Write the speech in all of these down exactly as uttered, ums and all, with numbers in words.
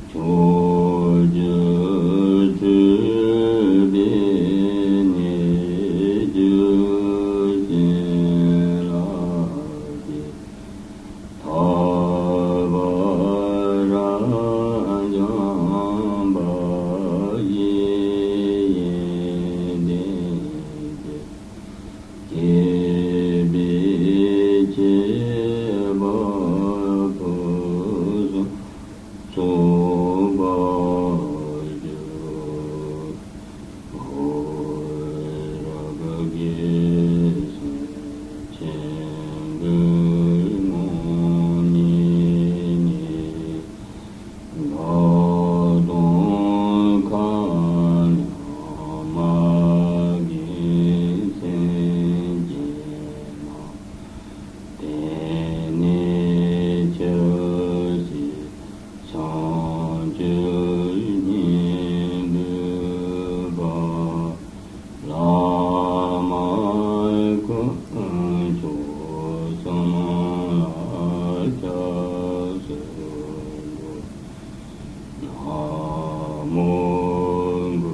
ཕྱོགས་བཅུ་སྤྲུལ་པའི་གནས་བཅུ་བྱིན་རླབས་ཀྱི། ཐར་པ་རབ་འབྱམས་པ་ཡི་ཡོན་ཏན་གྱིས། བསྐྱེད་པའི་ཁྱད་པར་ཕུན་སུམ་ཚོགས་པར་གྱུར། ཨོ་རབ་དགེ་སེམས་ཆེན་པོའི་ངོ་བོ་ཉིད་ཉིད། བདག་དང་མཁའ་མཉམ་མ་རྒན་སེམས་ཅན་རྣམས། དེང་ནས་ཆབས་ཅིག་བྱང་ཆུབ་སྙིང་པོའི་བླ་མ་དཀོན་མཆོག་གསུམ་ལ་སྐྱབས་སུ་འགྲོ། ན་མོ་གུ་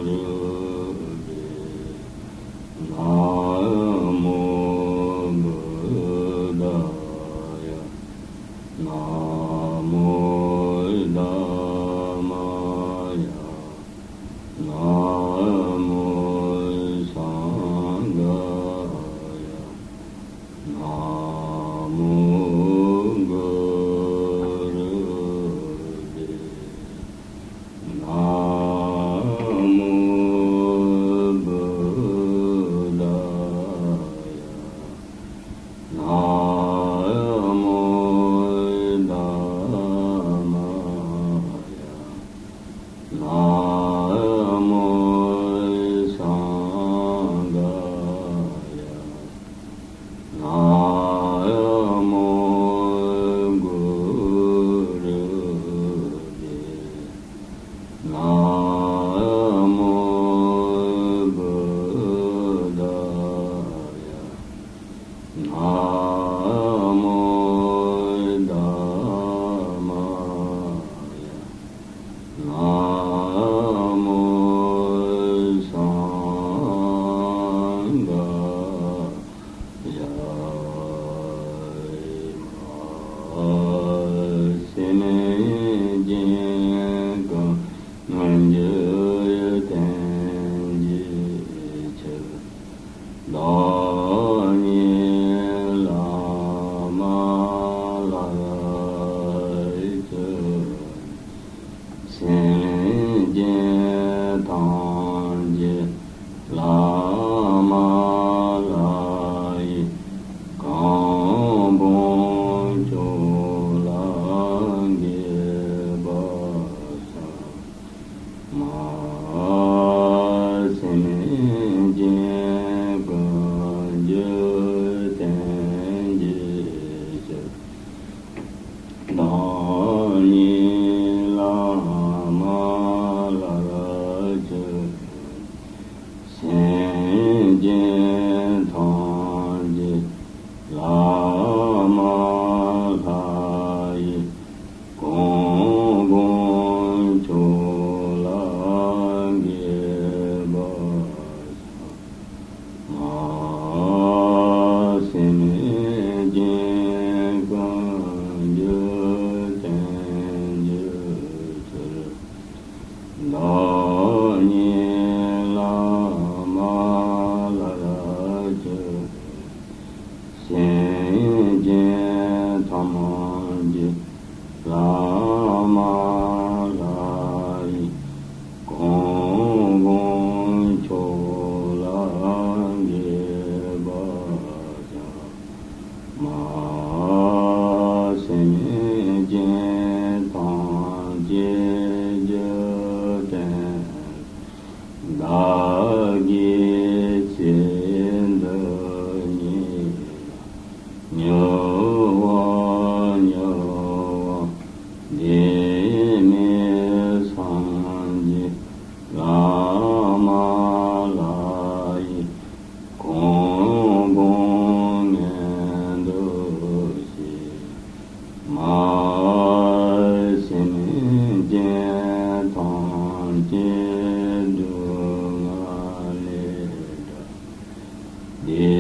རུ་བྷྱཿ། ན་མོ་བུདྡྷཱ་ཡ། ན་མོ་དྷརྨཱ་ཡ། ན་མོ་སངྒྷཱ་ཡ། ན་མོ་གུ་རུ་བྷྱཿ། ན་མོ་བུདྡྷཱ་ཡ། ན་མོ་དྷརྨཱ་ཡ། ན་མོ་སངྒྷཱ་ཡ། ན་མོ་གུ་རུ་བྷྱཿ། ན་མོ་བུདྡྷཱ་ཡ། ན་མོ་དྷརྨཱ་ཡ། ན་མོ་སངྒྷཱ་ཡ། སེམས་ཅན་ཀུན་གྱི་དོན་གྱི་ཕྱིར། བདག་ཉིད་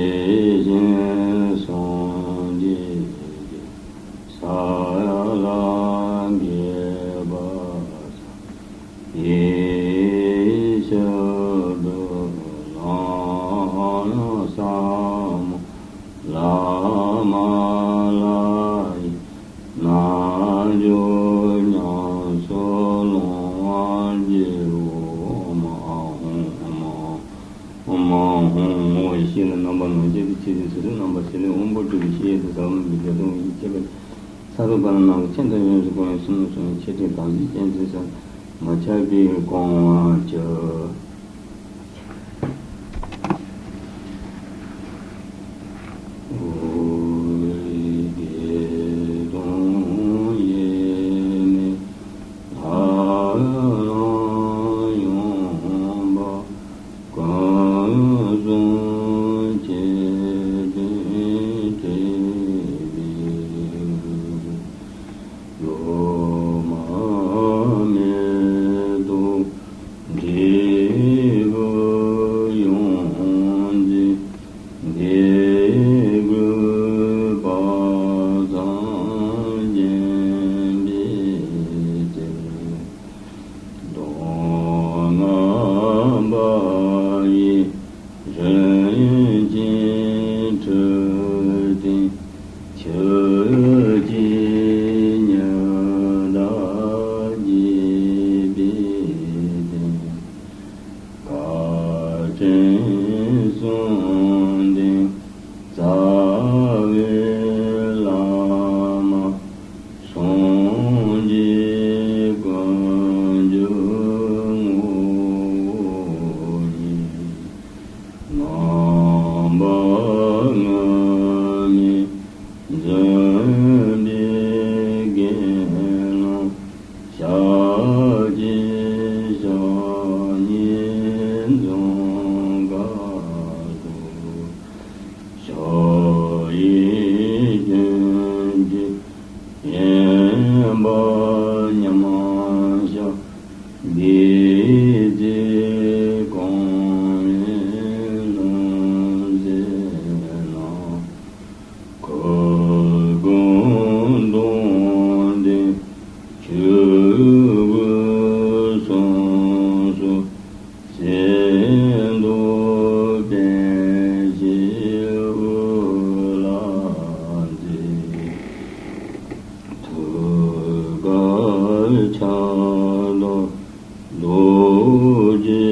དེ་བཞིན་སངས་རྒྱས་ཀྱི་ས་ལ་འགོད་པ་དང་། དེའི་ཕྱིར་དུ་ལམ་ཟབ་མོ་བླ་མ་ལ་ཡི་རྣལ་འབྱོར་ཉམས་སུ་བླང་བར་བགྱིའོ། ཨོཾ་ཨཱཿཧཱུྃ་ཨོཾ་ཨཱཿཧཱུྃ་ཨོཾ་ཨཱཿཧཱུྃ། ཨོཾ་ཨཱཿཧཱུྃ་ཨོཾ་ཨཱཿཧཱུྃ། ཞེས་ལ་རྣམ་པ་ལྔ་བརྒྱ་དང་བཅས་ཏེ། ཚེ་རིང་རྣམ་པར་གསལ་ལེའུ་སྔོན་པོ་སྤྲུལ་པའི་བཤེས་གཉེན་དང་ཟབ་མོ་ལ་འཇུག་པའི་སྡོམ་པ་ཡིས་ཁྱབ་པ། ས་རུ་པ་ན་ནང་གི་ཆེན་དང་ཡོངས་སུ་གང་བའི་གསུང་རབ་གསུང་བའི་ཆེ་ཕྲའི་དམ་ཚིག་ཅན་ཚེ་ས་མ་ཆག་པའི་གོང་བར་གྱུར། ཨོ་བདེ་སྟོང་དབྱེར་མེད་ལྷ་ལམ་ཡངས་པ། ཀུན་གསུམ་ཆོས་ཀྱི་ཁྲིད་པའི་སྒྲོན་མ་མེ་ཏོག་འབྲས་བུ་ཡོངས་འཛིན་འདི་གུས་པ་ཙམ་བྱིན་པའི་ཕྱིར། མདོ་སྔགས་པ་ཡི་རིན་ཆེན་འཕྲུལ་དུ་ཆོས་ཀྱི་ཉི་ཟླ་རྒྱས་པའི་སྟེང་། བཀའ་དྲིན་གསུམ་ལྡན་རྩ་བའི་བླ་མ། སངས་རྒྱས་ཀུན་གྱི་ངོ་བོ་ཉིད། རྣམ་པ་ལྔ་མའི་འཛིན་པའི་དགེ་སློང་ཞབས་ཀྱི་ཞབས་གཉིས་འཛུམ་དཀར་པོ། ཕྱག་གཡས་བྱིན་གྱིས་བརྒྱན་པ་མཉམ་བཞག་བདུད་རྩིས་གང་བའི་ལྷུང་བཟེད་ལ། གུར་གུམ་མདུང་ལྡན་ཆོས་གོས་གསུམ་སོགས། གསེར་མདོག་པཎ་ཞྭའི་དབུ་ལ་མཛེས། ཐུགས་ཀར་ཕྱག་རྡོར་རྡོ་རྗེ་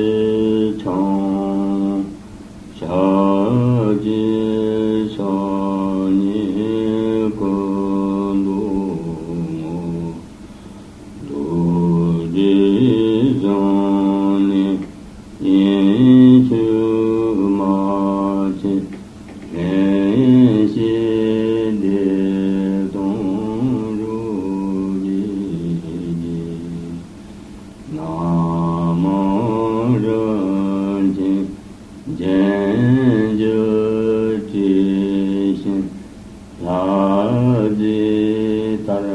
འཆང་། ཞབས་ཀྱི་ཕྱག་གཉིས་སྐུ་མདོག་སྔོ། རྡོ་རྗེ་བཟང་ནི་དབྱིངས་ཕྱུག་མ་ཆེན་ལྷན་སྐྱེས་བདེ་སྟོང་རོལ་པའི་རྗེས། རྣམ་མང་རིན་ཆེན་རྒྱན་གྱིས་སྤྲས་ཤིང་། ལྷ་རྫས་ལྟར་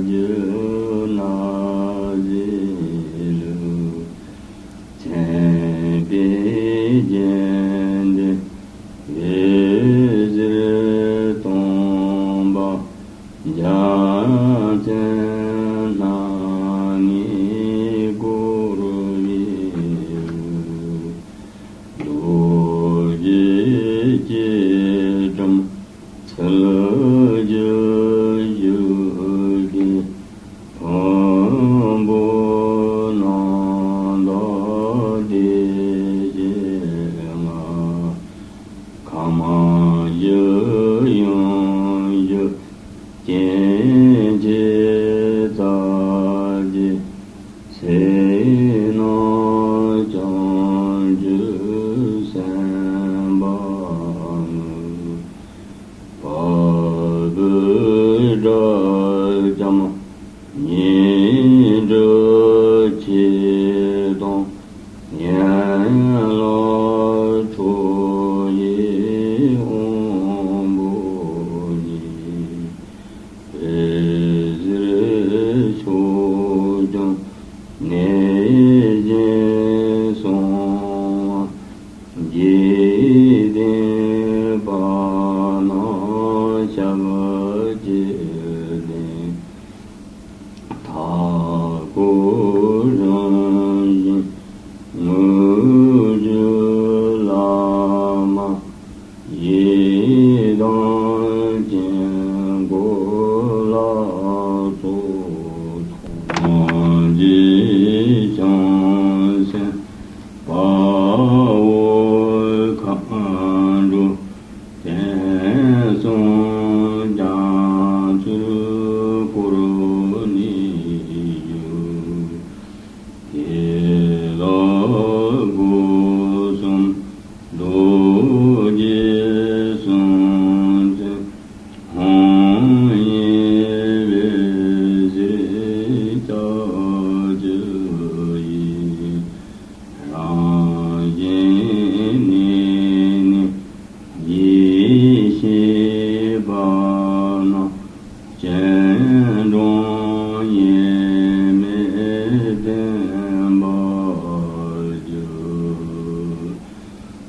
གྱུར་ན་རྫས་ལུགས། མཚན་དཔེའི་རྒྱན་ལྡན་འོད་ཟེར་སྟོང་པ། རྒྱལ་མཚན་སྣ་ལྔས་བསྐོར་བའི་རྡོ་རྗེ་སྐྱེས་སྒྲོམ་ཚུལ་བཞིན་བཞུགས་པའི་ཕུང་པོ་རྣམ་དག་བདེ་གཤེགས་ལྔ། ཁམས་བཞི་ཡུམ་བཞི་སྐྱེ་མཆེད་རྩ་བརྒྱད། ཕྱི་ནང་བྱང་ཆུབ་སེམས་དཔའ་དངོས། བ་སྤུའི་སྒྲ་འཇམ་སྙན་སྒྲོགས་ཆོས་དང་ཡན་ལག་འཕྲོ་ཡི་དབང་ དང་དཀྱིལ་འཁོར་ལ་སོགས་ཐམས་ཅད་བྱང་སེམས་དཔའ་བོ་མཁའ་འགྲོ་དེང་སང་རྒྱ་མཚོའི་འཁོར་ནས་བཞུགས། དེ་ལ་སྒོ་གསུམ་རྡོ་རྗེ་གསུམ་མཚོན་ཧཱུྃ་ཡེ་བེ་ཟེར་ལྕགས་ཀྱུ་ཡིས། རང་བཞིན་གནས་ནས་ཡེ་ཤེས་པ་རྣམས་སྤྱན་དྲངས་དབྱེར་མེད་བསྟན་པར་བསྒྱུར།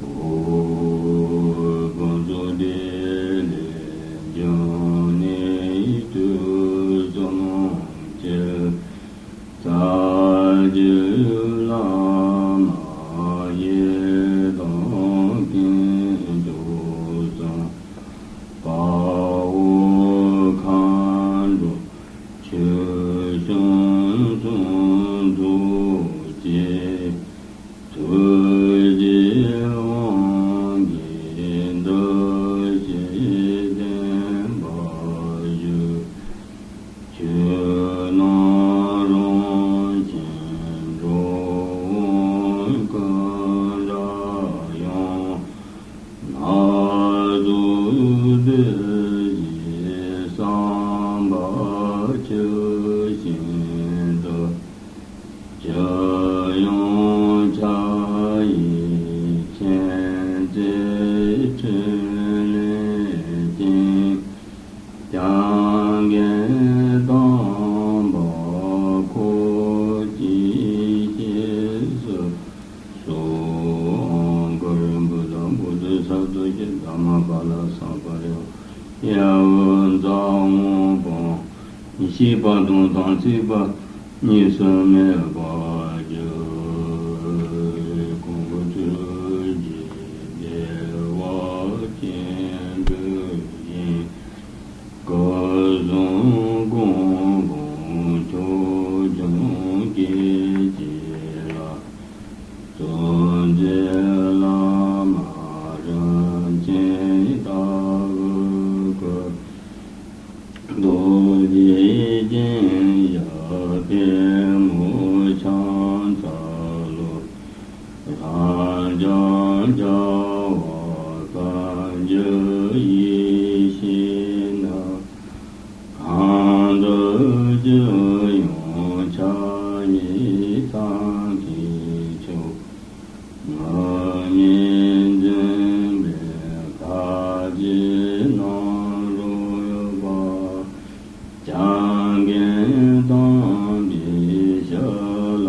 འོ་ཕུན་ཚོགས་བདེ་ལེགས་འབྱུང་གནས་དུས་གསུམ་གྱི། རྩ་བརྒྱུད་བླ་མ་ཡི་དམ་དཀོན་མཆོག་གསུམ། དཔའ་བོ་མཁའ་འགྲོ་ཆོས་སྐྱོང་གསུམ་ཐུགས་བསྐྱེད། ཐུགས་རྗེའི་དབང་གིས་འདུ་ཤེས་བརྟན་པར་བཞུགས། ཆོས་རྣམས་རང་བཞིན་འགྲོ་འོང་ཀུན་བྲལ་ཡང་། སྣ་ཚོགས་འདུ་ཤེས་བསམ་པ་ཆུ་བཞིན་དུ། ཇི་ཡང་ཆ་ཡི་མཁྱེན་བརྩེའི་ཕྲིན་ལས་ཀྱིས། སྐྱབས་མགོན་དམ་པ་འཁོར་བཅས་སྐྱེ་སུ་གསོལ། ཨོཾ་གུ་རུ་བུདྡྷ་བོ་དྷི་ས་ཏྭ་ཤྲཱི་དྷརྨ་པཱ་ལ་སཾ་པཱ་ཡོ། ཡ་ཝན་ཛཿ་ཨོཾ་བུདྡྷཾ། བཤད་པ་དང་དམ་ཚིག་པ་གཉིས་སུ་མེད་པར་གྱུར། ཁོང་ཁྲོ་ཆོས་ཀྱི་བདེ་བ་ཅན་འདྲུལ་ཞིང་། སྐུ་གསུང་ཐུགས་དགོངས་ཕྱོགས་བཅུར་སྐྱེས་ཀྱི་ལྷ། དུས་འཛིན་བླ་མ་རིན་ཆེན་ལྟ་བུའི་སྐུ། རྡོ་རྗེ་ཅན་ཡབ་པད་མོ་ཕྱག་འཚལ་ལོ། རབ་འབྱམས་རྒྱལ་བ་བཀའ་འགྱུར་ཡེ་ཤེས་ནི། གང་འདུལ་ཅི་ཡང་ཆ་ཡི་ཐབས་མཁས་མཆོག། ངག་གཉིས་འཛིན་པའི་ཐབས་ཀྱིས་རྣམ་རོལ་པ། སྐྱབས་མགོན་དམ་པའི་ཞབས་ལ་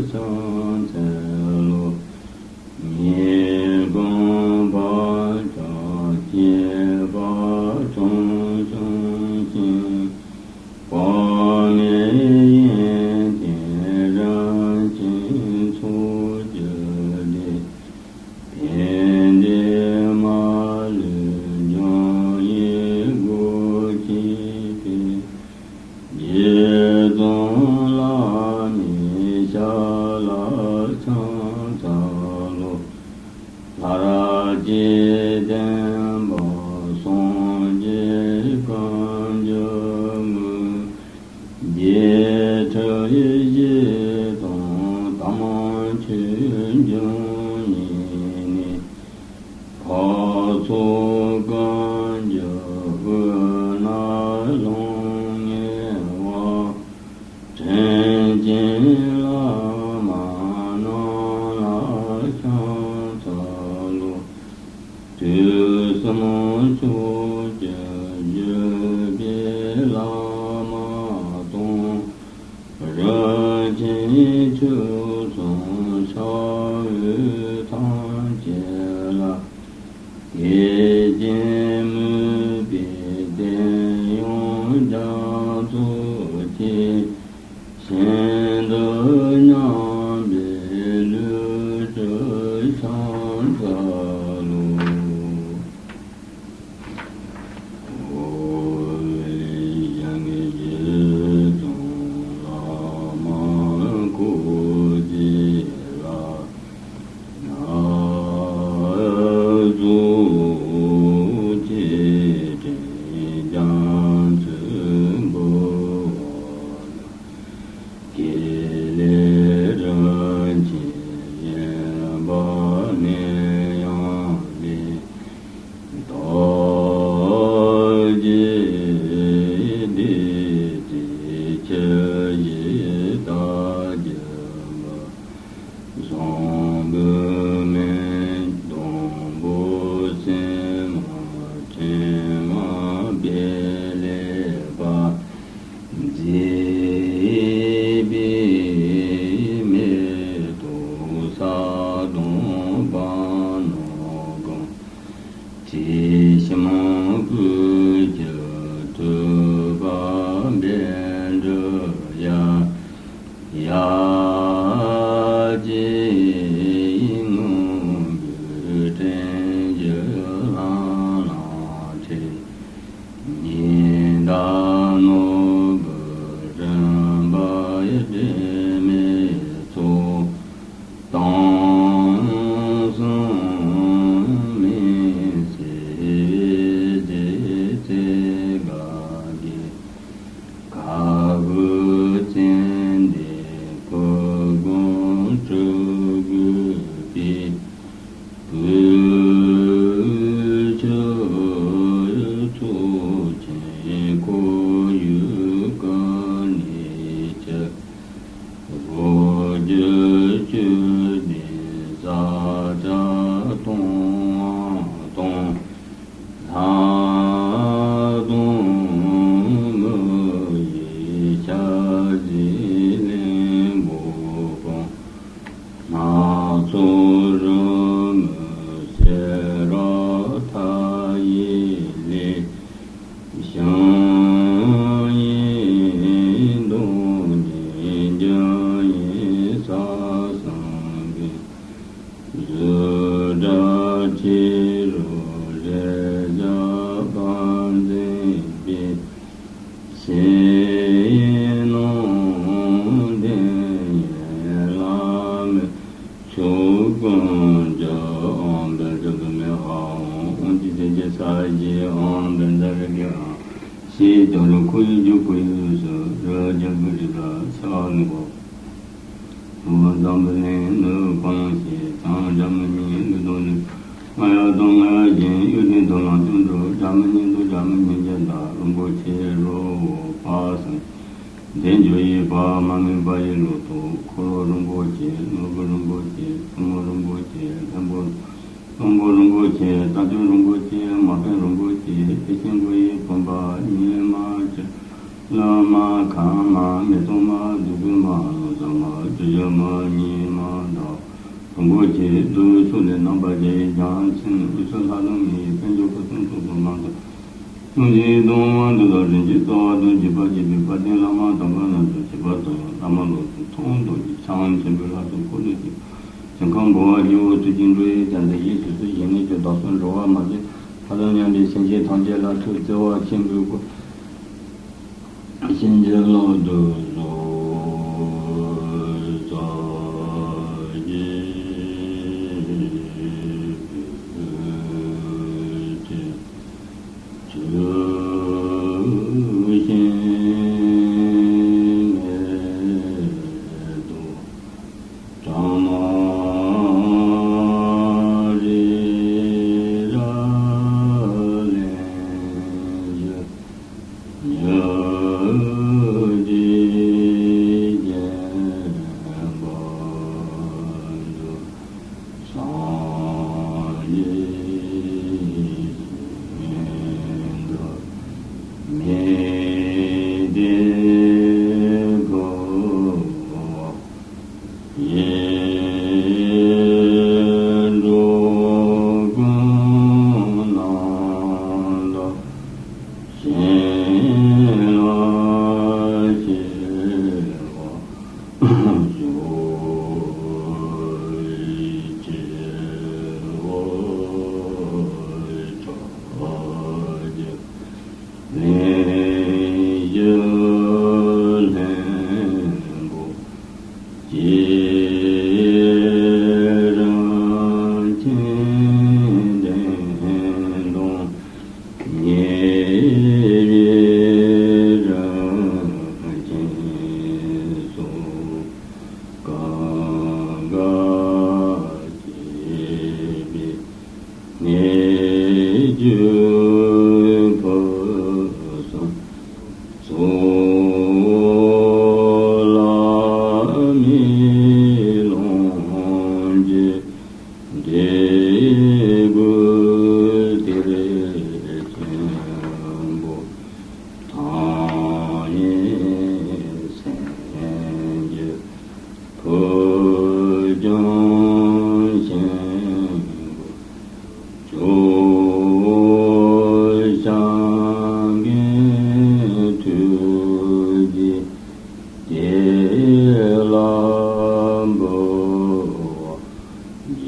ཕྱག་འཚལ་ལོ། ཉེས་ཀུན་ཕམ་བྱས་སྐྱེས་པ་ཆུང་ཆུང་ཞིང་། དཔག་མེད་ཡོན་ཏན་རིན་ཆེན་ཚོགས་ཀྱི་སྡེ། ཕན་བདེ་མ་ལུས་འབྱུང་བའི་སྒོ་ཆེན་པོའི། རྗེ་བཙུན་བླ་མའི་ཞབས་ལ་ཕྱག་འཚལ་ལོ། ལྷར་བཅས་བསྟན་པ་སངས་རྒྱས་བཀའ་འགྱུར་དངོས། རྗེ་ཁྲི་བཞི་དང་དམ་ཆོས་འབྱུང་གནས་ནས། འཕགས་ཚོགས་ཀུན་གྱི་དབུས་ན་ལྷང་ངེ་བ། དྲིན་ཅན་བླ་མ་རྣམས་ལ་ཕྱག་འཚལ་ལོ། དུས་གསུམ་ཕྱོགས་བཅུར་བཞུགས་པའི་བླ་མ་དང་། རིན་ཆེན་ཆོས་སྲུང་ཕྱག་འོས་ཐམས་ཅད་ལ། དད་ཅིང་མོས་པའི་དད་དབྱངས་རྒྱ་མཚོ་སྐྱེས། ཤིན་ཏུ་མཉམ་པའི་ལུས་སྤྲུལ་ཕྱག་འཚལ་ལོ། བདག་གིས་བདེ་གཤེགས་ཁྱེད་ཡི་བདག་རྒྱུད་པ། བཟང་པོའི་སྨན་སྡོང་པོ་སྲན་མ་ཕྲེང་བ་སྤེལ་ལེགས་པ། མཛེས་པའི་མེ་ཏོག་ས་དང་བ་ནོར་གང་། དྲི་ཞིམ་སྤོས་ཀྱི་ཐོད་པ་བཻ་ཌཱུརྱ། ཡ་གྱལ་སྔོན་པོའི་སྤྲིན་གྱིས་ལང་ལང་འཁྲིགས། ཉི་ཟླ་ནོར་བུ་རིམ་པ་ཡི་དྲི་མེད་ཚོགས། དྭངས་བསིལ་མིག་སེར་བའི་རྗེས་ཚིག་ག་གི། ཁ་བུ་ཙན་དན་ཕོ་རྒོད་སྤྲུལ་སྐུའི་དཔལ། བོད་ཆུ་ཚོགས་ཆེན་ཁོར་ཡུག་ཀུན་ནས་ཁྱབ། ལོ་རྒྱུས་དཔྱོད་ལྡན་ས་སྐྱ་སྟོང་སྟོང་། ལྷ་དང་མི་ཡི་ཞལ་གཟིགས་གླིང་བུ་སྤུངས། སྣ་ཚོགས་རོལ་མོའི་སེར་བ་མཐའ་ཡས་ལས། ཞིང་གཡས་གདོང་ནས་འཇམ་དབྱངས་ས་གསུམ་འགེངས། གཟུགས་སྒྲ་ཆེ་རུ་རེག་བྱ་བ་འཛིན་པའི། ཕྱི་ནང་འདི་ཡི་བླ་མའི་ཚོགས་ཀུན་གྱི་ཨོཾ་བཛྲ་བྷཱུ་མི་ཨཱཿཧཱུྃ། ཨོཾ་ཏི་སེ་ཇ་ས་ཡེ་ཨོཾ་བཛྲ་རཀྵི་ཨཱཿཧཱུྃ། ཞེས་ཀྱང་རུ་ཁོར་ཡུག་ཀྱི་ཁོར་ཡུག་སུ་རོལ་རྒྱག་གི་རེད་ལ་ཕྱག་ལེན་པ། ལུང་བ་འཛམ་བུ་གླིང་ནི་གང་ཞེས་བྱང་སྒྲ་མི་སྙན་ལུས་དང་ནི། རྔ་ཡབ་དང་རྔ་ཡབ་གཞན་གཡུ་ལྡན་དུ་ལང་སྤྱོད་འགྲོ། སྒྲ་མི་སྙན་དང་སྒྲ་མི་སྙན་གྱི་བདག་རིན་པོ་ཆེ་རོལ་པ་སངས། འདི་འཇུག་ཡི་བ་མ་མིན་པ་ཡི་ལོ་ཏོག་འཁོར་ལོ་རིན་པོ་ཆེ། ནོར་བུ་རིན་པོ་ཆེ། ཐུན་མོང་རིན་པོ་ཆེ། ལྷུན་པོ། ལྷུན་པོ་རིན་པོ་ཆེ། རྟ་མཆོག་རིན་པོ་ཆེ། མ་པ་རིན་པོ་ཆེ། ཡེ་ཤེས་མགོན་ཡི་བུམ་པ་ཉི་མ་བཅུ། བླ་མ་ཁ་མ་མེ་ཏོག་མ་བདུག་སྤོས་མ་ཟ་མ་དྲི་ཞིམ་མ་ཉི་མ་དང་། རིན་པོ་ཆེ་རྫོགས་པའི་ཕྱོགས་ལས་རྣམ་པར་རྒྱལ་བའི་རྒྱལ་མཚན་དབུས་སུ་ལྷ་དང་མི་ཡི་དཔལ་འབྱོར་ཕུན་སུམ་ཚོགས་པ་མ་དང་། གསུང་གཅིག་དང་དབང་འདུས་དང་རིན་ཆེན་རྩ་བ་དང་བརྒྱུད་པ་བཅས་པའི་དཔལ་ལྡན་བླ་མ་དམ་པ་རྣམས་སུ་བྱིན་པ་དང་། བླ་མ་ལོ་ཏོག་ཐོག་མདོག་གི་ཕྱག་ཆེན་པོའི་ལྷ་ཚོགས་འཁོར་ལོ་བཅས། ཞིང་ཁམས་འབུལ་བ་སྐྱེ་བོ་ཐུགས་རྗེ་འགྲོ་བའི་ཀྱང་འདི་ཡིས་སོ་སོའི་ཞིང་ནས་ཀྱང་བདག་སོགས་འགྲོ་བ་མ་ཟད་ལྷ་དང་མཉམ་པའི་སེམས་ཅན་ཐམས་ཅད་ལ་ཐུགས་བརྩེ་བ་ཆེན་པོས་བསྐོར། བྱིན་གྱིས་བརླབ་ཏུ་གསོལ། ས་གཞི་བོད་ཀྱི་ཐུགས་བཞེད་མེ་ཏོག་དྲ་མ་རི་རབ་གླིང་བཞི། ཉི་ཟླའི་བརྒྱན་པ། ཡུལ་ཕུན་སུམ་ཚོགས་ལ་མེ་ལོང་གི་འབྲས་བུ་དེར་ཆེན་པོ། ཐང་ཡིན་སེམས་ཀྱི་ཕུགས་རྒྱང་ཞིང་ཕྱོགས་བཞག་གི་ཐུགས་རྗེ་དེ་ལ་འབུལ་བ།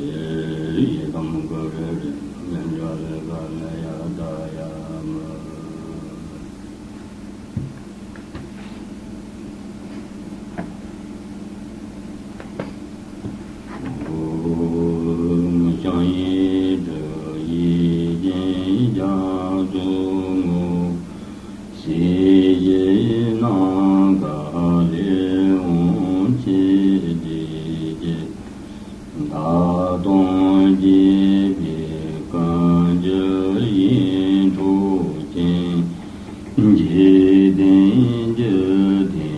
བདག་དང་བཅས་པའི་བཀའ་འགྱུར་ཡིད་འཕྲོག་ཅིང་། འཇིག་རྟེན་འགྱུར་དེ་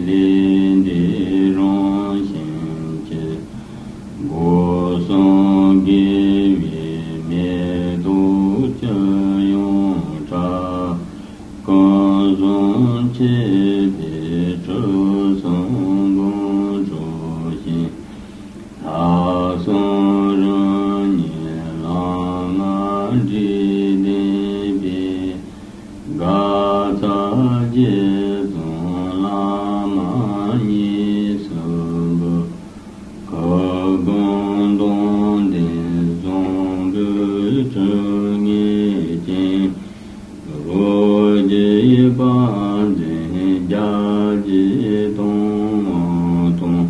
ལས་འདས་རང་བཞིན་གྱི། སྒོ་གསུམ་དགེ་བའི་མེ་ཏོག་ཅི་ཡོང་གྲགས། སྐུ་གསུང་ཐུགས་པའི་གྲུ་གསུམ་དགོངས་སྒྲོགས་ཤིང་། ལྷག་བསམ་རང་ཉིད་ལམ་ལྔ་འབྲས་ལྡན་པའི། དགའ་ཚལ་རྗེ་བཙུན་བླ་མ་གཉིས་སུ་འབུལ། གུར་གུམ་མདུང་ལྡན་བཟང་པོའི་ཁྲི་ངད་ཅན། རོ་བརྒྱའི་དཔལ་འཛིན་རྒྱ་རྗེ་དང་དང་།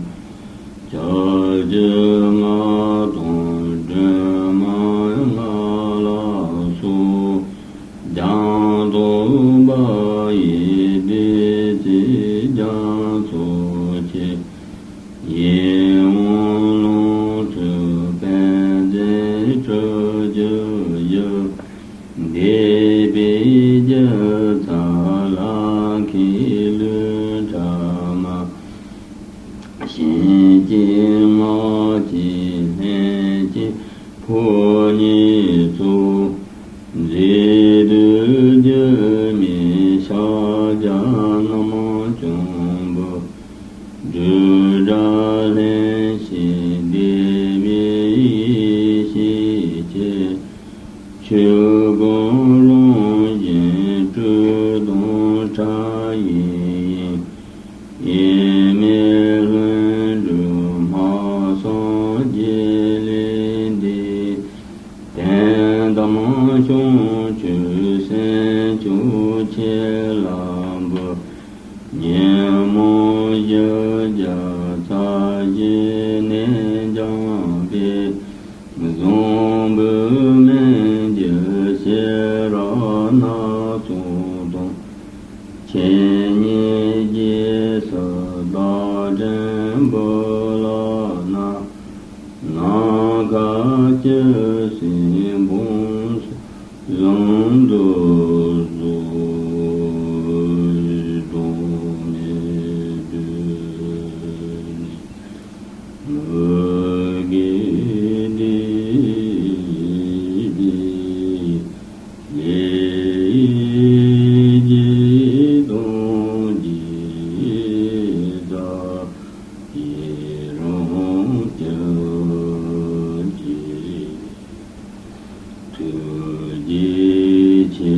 ཕྱོགས་བཅུའི་མངའ་ཐང་སྒྲོལ་མ་ལྔ་ལ་སོགས། རྒྱ་མཚོ་འབབ་ཡུལ་བདེ་ཆེན་རྒྱ་མཚོ་ཆེ། ཡིད་འོང་ལོངས་སྤྲུལ་དཔལ་ལྡན་སྤྲུལ་གྱུར་ཡུལ། འདས་པའི་རྒྱུ་མཚན་ལ་མཁས་བླུན་ཕྲ་མ། གཤིན་རྗེ་དམག་གི་ལྷན་ཅིག་ཕོ་ཉའི་ཚོགས། མཛེས་སྡུག་འགྱུར་མེད་ཕྱག་རྒྱ་རྣམ་འཇོམས་པ། སྒྲུབ་གྲྭ་ལྷན་ཞིག་བདེ་བའི་ཡེ་ཤེས་ཀྱི། ཆོས་སྐུ་རང་བཞིན་སྤྲོས་བརྡུང་ཕྲ་ཡི་ཡིན། དབྱེར་མེད་ལྷུན་གྲུབ་སྨྲ་བསམ་བརྗེད་ལས་འདས། དོན་དམ་བྱང་ཆུབ་སེམས་མཆོག་ཁྱེད་ལ་འབུལ། ཉོན་མོངས་གཞི་བརྒྱ་ཚར་བཞིའི་ནད་སྦྱངས་པའི། བཟང་པོའི་སྨན་གྱི་ཤེས་རབ་སྣ་ཚོགས་དང་། ཁྱེད་ཉིད་རྗེས་སུ་བདག་སྒྲིམ་བུ་ལ་གནས། ནམ་མཁའ་སྤྱི་སྲིད་འབུམ་གསུམ་བཟང་དུ་གཟུགས། གདོང་ནས་བདུད་ནས་མུ་གེ་འདས་པའི། ལས་ཀྱི་དོན་གྱི་བདག་ཡི་རང་རྐྱ་གྱི། ཐུགས་རྗེ་ཆེ་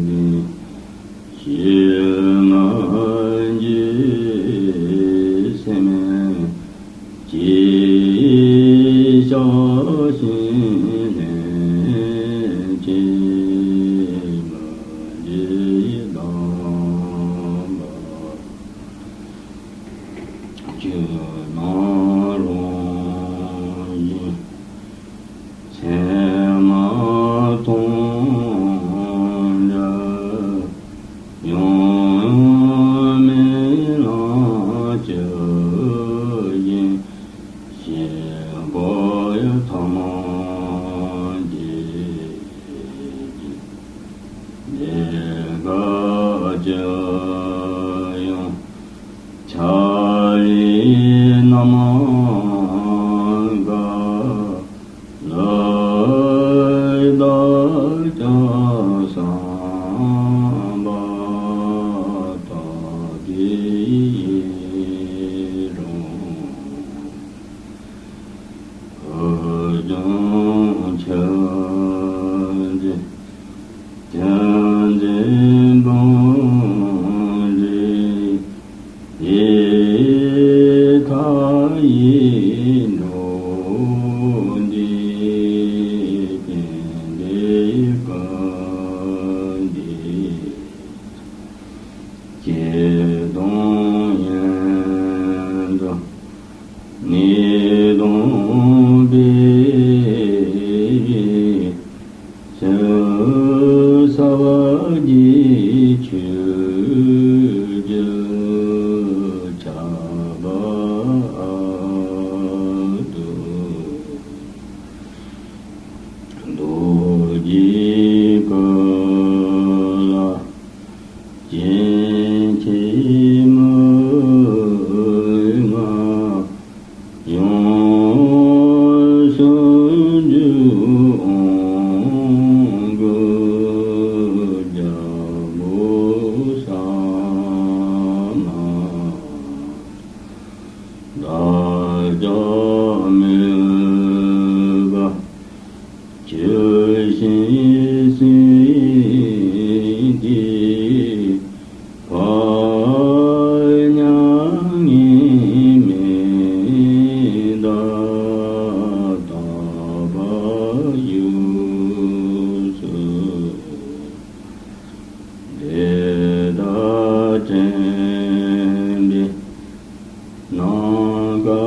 ལྡན་ཞི་ལྔ་འཇིགས་སེམས་ཀྱིས་བཤགས་ཤིང་ལྷན་ཅིག་མི་འབྲལ་གདམས་པ། ཆོས་རྣམས་རང་བཞིན་མཚན་མ་སྟོང་འདྲ། ཡང་ཡང་རྨི་ལམ་སྐྱེ་བཞིན། ཤེས་པ་ཡང་ཐ་མ་རྒྱས་ ཡང་། ཕྱག་ལེན་ནམ་མཁའ་ལ་བདག་ཀྱང་བསམ་པ་དག་པའི་ཡིད་རང་། བོད་ལྗོངས་ཆོས་འཛིན། ཆོས་འཛིན་དཔོན་རིགས་ཡེ་ཐ་ཡིད་འགྲོ་འདི་སྟེང་འདི་ཀུན་འདི་སྐྱེ་དང་ཡོན་དང་ནི་དང་པའི་ཕྱིར་ས་བ་གི་ཆོས་ཀྱི་ཆར་པ་དུ་རྡོ་རྗེ་ཀུན་ལ་སྤྱན་ཆེན་མི་མངའ་ཡང་སུམ་ཅུ་འོང་གི་རྒྱལ་པོ་ས་མ་བདག་ཀྱང་མོས་པ། ཆུ་ཤིང་སྲིད་དེ་བག་ཉལ་ངེས་མེད་བདག་དག་པ་ཡུལ་སུ་འདི་ལྟར་དྲན་པའི་ནམ་མཁའ་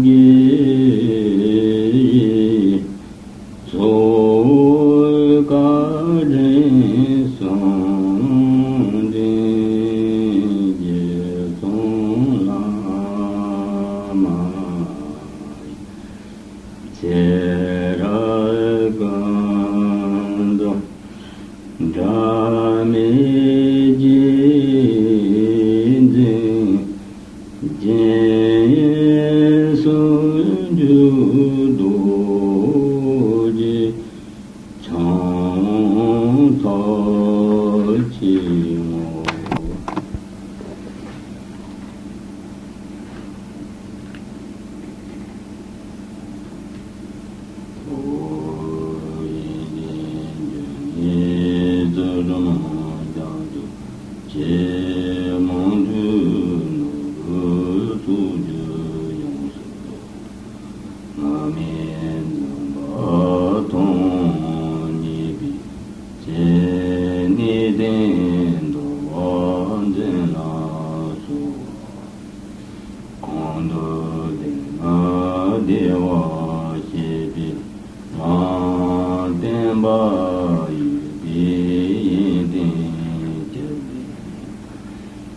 དགེ་ཚོགས་བཀའ་དྲིན་གསུམ་ལྡན་རྗེ་བཙུན་བླ་མ་ཡི། ཚེ་རབས་ཀུན་ཏུ་འབྲལ་མེད་རྗེས་འཛིན་རྒྱན་སུམ་ཅུ་རྡོ་རྗེ་འཆང་ཐོབ་ཅིང་ངོ་། མི་དམན་འཛིན་པ་ཐོང་ཉེས་པའི་ཚེ་ནི་གདན་དུ་བ་འཛིན་ལ་སོགས་གང་དུ་བསྟེན་ན་བདེ་བར་གཤེགས་པའི་ལམ་བསྟན་པ་ཡོད་པའི་ཡོན་ཏན་གྱུར་པའི་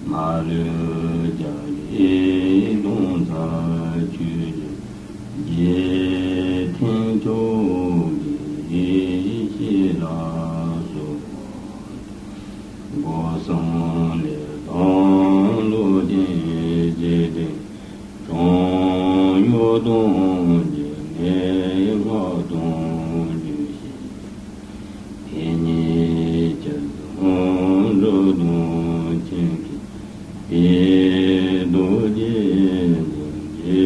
མ་ལུས་རྒྱ་རས་གདོང་གསལ་ཆོས་ཀྱི་རྗེ་ཐེག་མཆོག་གི་ཞལ་ལ་སོགས་སྒོ་གསུམ་ལས་དང་བློ་ཅན་རྗེས་དྲན་གྲོང་ཡུལ་དང་རྒྱུ་ནས་སྔགས་དང་རྒྱུད་བཤད། དེ་ཉིད་ཇི་བཞིན་སྒྲུབ་དང་མཁྱེན་མཁས་པའི་རྡོ་རྗེ་འཛིན་གྱི་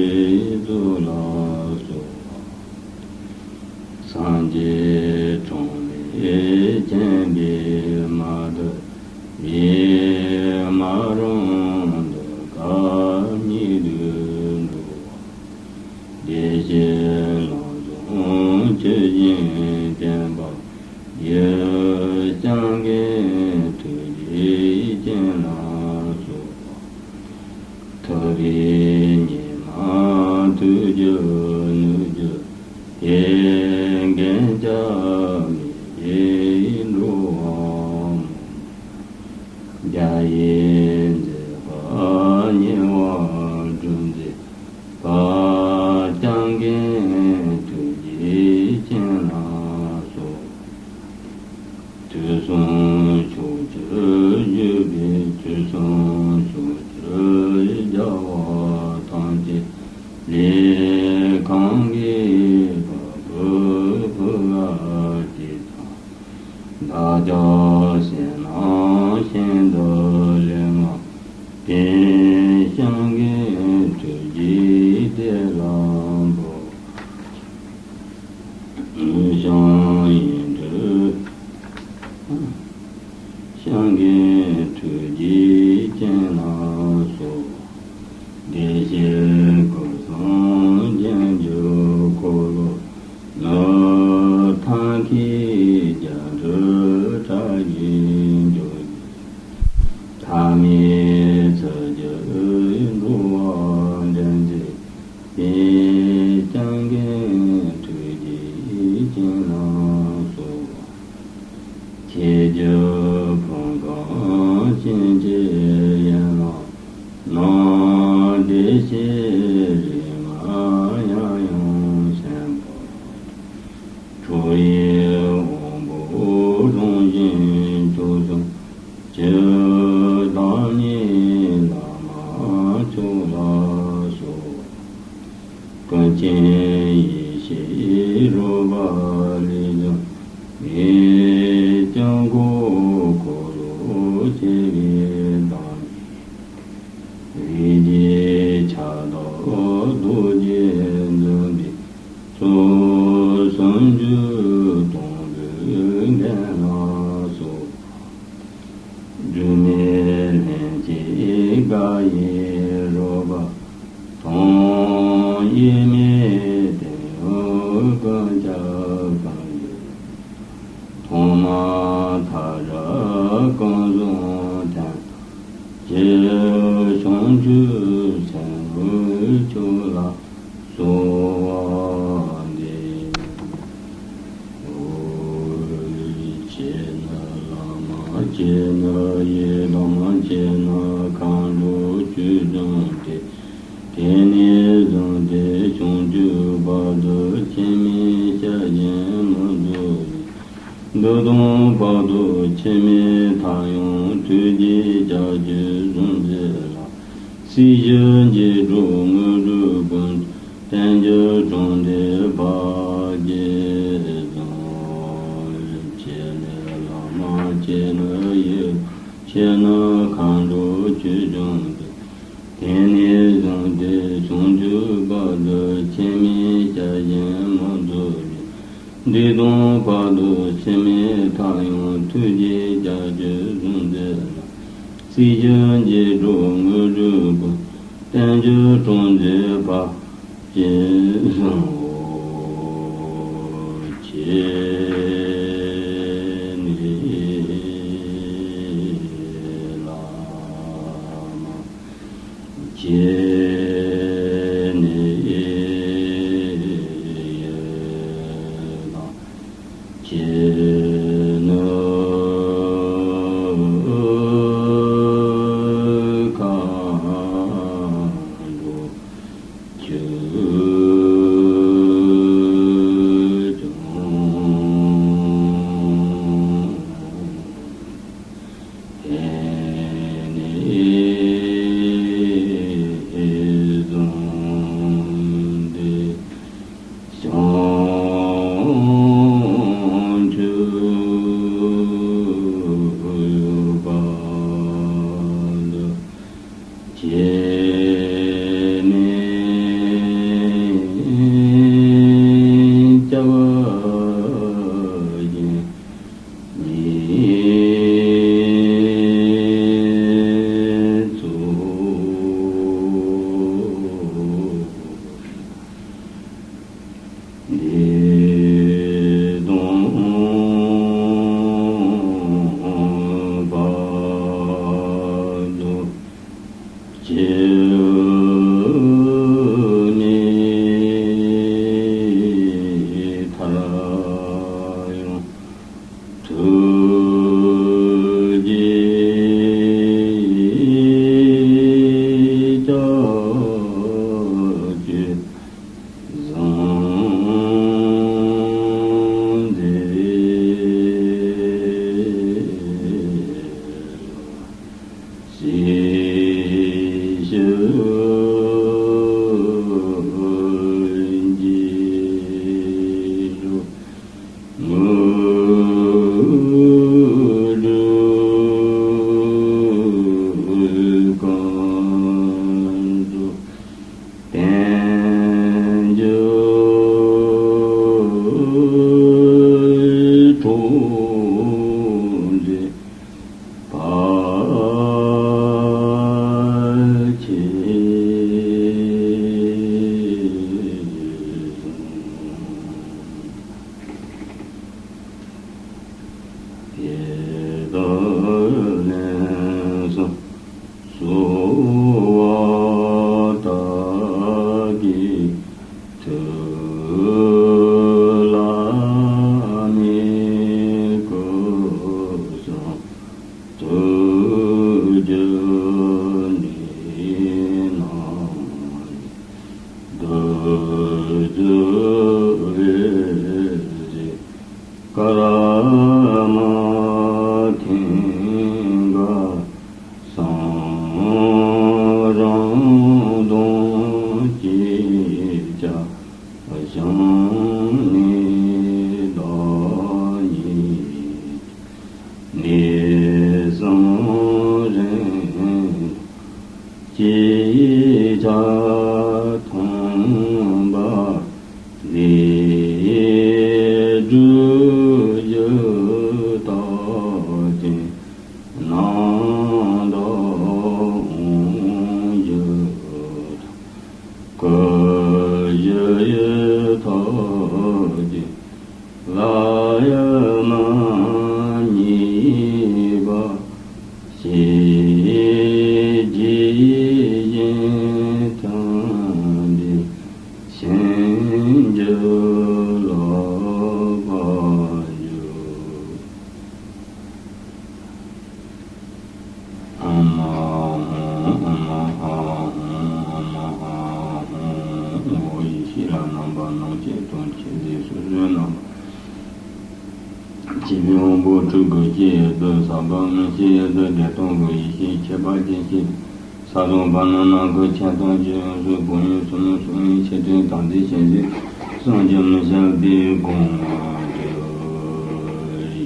གཙུག་ལག་སོགས་སངས་རྒྱས་འཕྲིན་ལས་མཁྱེན་པས་མ་ཐུལ་བའི་མ་རུངས་གདུལ་དཀའ་ཉིད་དུ་འགྲོ་བ། བདེ་གཤེགས་ལམ་གསུམ་ཆོས་བཞིན་བསྟན་པ་ཡི། སྐྱབས་མགོན་ཐུགས་རྗེ་ཅན་ལ་སོགས་པ། ཐུབ་པའི་ཉི་མ་ཐུགས་རྒྱུད་ནུས་རྒྱུད་དེ། འགན་བཅག་མེད་པའི་འགྲོ་བ་མང་། རྒྱ་ཡི་མཛད་པ་ཉེ་བར་སྒྲུབ་མཛད་པ། སྐྱབས་མགོན་ཐུགས་རྗེ་ཅན་ལ་སོགས་པ། དུས་གསུམ་ཕྱོགས་བཅུར་བཞུགས་པའི་ བདག་ཀྱང་ཞེན་ན་ཤིན་ཏུ་རིག་མ་དེ། སྤྱང་ཀིའི་ཁྲོད་ཀྱི་དེ་ལ་འབུལ། སྤྱང་ཡི་ཁྲོད། སྤྱང་ཀིའི་ཁྲོད་ཀྱི་སྤྱན་ལ་སོགས། བདེ་གཤེགས་སྐུ་གསུམ་འབྱུང་འགྱུར་འཁོར་ལོ་ནི། ཐབས་མཁས་རྒྱ་གྲུབ་གྲགས་ཀྱི་འཇུག། ཐ་མལ་ཚུལ་གྱིས་འགྲོ་བ་འདྲེན་མཛད་པའི། སྤྱང་ཀིའི་ཁྲོད་ཀྱི་སྤྱན་ལ་སོགས། ཁྱེད་ཀྱི་ཕུང་ཁམས་སྐྱེ་མཆེད་ཡན་ལག་རྣམས། བདེ་གཤེགས་རིགས་ལྔ་ཡང་ཡང་ཤེས་པ། ཁྲོ་བོའི་དབང་པོ་རང་བཞིན་སྐྱོབ་བྱང་ཆུབ། བདག་ཉིད་བླ་མ་མཆོག་ལ་སོགས། ཀུན་མཁྱེན་ཡེ་ཤེས་རོལ་པ་ལས་བྱུང་བའི། སྐྱབས་མགོན་འཁོར་ལོ་ཆེ་བའི་བདག་ཉིད། རིགས་ཀྱི་ཁྱབ་བདག་རྡོ་རྗེ་འཛིན་པའི་ཚོགས། སུམ་ཅུ་སྟོང་པོའི་མགྲིན་ལ་སོགས། སྒྱུ་མའི་ལྷན་སྐྱེས་དགའ་བའི་རོལ་པ་དང་། དབྱེར་མེད་དོན་ཡོད་ཀུན་ཁྱབ་ཀུན་འདུས། ཐོག་མ་མཐའ་བྲལ་ཀུན་བཟང་ཐམས་ཅད། བྱང་ཆུབ་སེམས་དཔའི་ཚོགས་ལ་གསོལ་བ་འདེབས། ཨོ། ཁྱེད་ནི་བླ་མ། ཁྱེད་ནི་ཡི་དམ། ཁྱེད་ནི་མཁའ་འགྲོ་ཆོས་སྐྱོང་སྟེ། དེང་ནས་བཟུང་སྟེ་བྱང་ཆུབ་བར་དུ་འཆི་མེད་སྐྱབས་སྦྱིན་མི་འཛོལ་བའི། འདི་དང་བར་དུ་འཆི་མེད་མཐའ་ཡང་ཐུགས་རྗེའི་ལྕགས་ཀྱུས་བཟུང་མཛད་ལ། སྲིད་ཞིའི་འགྱུར་ལྡོག་དངོས་གྲུབ་ཀུན། བརྟན་གྱུར་དྲང་སྟེ་བར་གྱིས་བཟུང་། ཁྱེད་ནི་བླ་མ། ཁྱེད་ནི་ཡི། ཁྱེད་ནི་མཁའ་འགྲོ་ཆོས་སྐྱོང་སྟེ། དེང་ནས་བཟུང་སྟེ་བྱང་ཆུབ་བར་དུ་འཆི་མེད་སྐྱབས་སྦྱིན་མི་འཛོལ་བའི། འདི་དང་བར་དུ་འཆི་མེད་མཐའ་ཡང་ཐུགས་རྗེའི་ལྕགས་ཀྱུས་བཟུང་མཛད་ལ། སྲིད་ཞིའི་འགྱུར་ལྡོག་དངོས་གྲུབ་ཀུན། བརྟན་གྱུར་དྲང་སྟེ་བར་གྱིས་བཟུང་། ཁྱེད་ནི་བླ་མ། ཁྱེད་ནི་ཡི་དམ། ཁྱེད་ནི་མཁའ་འགྲོ་ཆོས་སྐྱོང་། དེང་ནས་བཟུང་སྟེ་བྱང་ཆུབ་བར་དུ། ཁྱེད་ནི་སྐྱབས་སྦྱིན་མི་འཛོལ། འདི་དང་བར་དུ། ཁྱེད་ནི་མཐའ་ཡང་ཐུགས་རྗེའི་ལྕགས་ཀྱུས་བཟུང་མཛད་ལ། སྲིད་ཞིའི་འགྱུར་ལྡོག་དངོས་ མཛད་པ་ཆེ། དེ་དག་ལན་གསུམ་གསོལ་བ་བཏབ་པའི་མཐུ་ལ་དམིགས་སྐུ་གསུང་ཐུགས་རྒྱུད་ནས་སྣང་བའི་བདུད་རྩི་འོད་ཟེར་དཀར་དམར་མཐིང་ག་སྲང་རིང་གདོང་བཅས་ཀྱང་། བྱང་ནས་བདག་ཉིད་ཀྱི་གནས་གསུམ་རིམ་གྱིས་ཆ་མཐོན་པ་ལས། སྒྲུབ་བརྒྱུད་རྟགས་ཅན་རྣམ་དག་དབང་བཞི་དང་། སྐུ་བཞི་ཡི་ཐོག་ཅན་བླ་ཡི་མ་གཉིས་པ་ཞེས་བགྱི་ཞིང་། མཐུན་པའི་ཕྱིན་བཅུ་ལོག་པར་འཇུག་ཨ་མ་ཧོ། ཨ་མ་ཨ་ཧོ། ཨ་མ་ཨ་ཧོ། ཨོ། ཡེ་ཤེས་ལ་རྣམ་པར་སྣང་མཆེད་དང་མཆེད་བརྩེ་སོ་སོའི་རྣམ་པར་མཆེད་པའི་དབང་པོ་དྲུག་གི་ལྕེ་ཡི་རྡུལ་ཟག་པ་མངོན་ཤེས་ཡི་རྡུལ་བདེ་སྟོང་གི་ཡེ་ཤེས་ཁྱད་པར་ཅན་ཞིག་ས་དང་བར་སྣང་ནམ་མཁའི་ཁྱད་སྟོང་གི་ཡོངས་སུ་གང་ཡོད་ཚུལ་ལ་སོགས་པའི་ཆེ་ཆུང་དང་ལྡན་ཞིང་གཟུགས་སུ་ཅི་མི་བྱ་བའི་གོང་བུ་ཡི་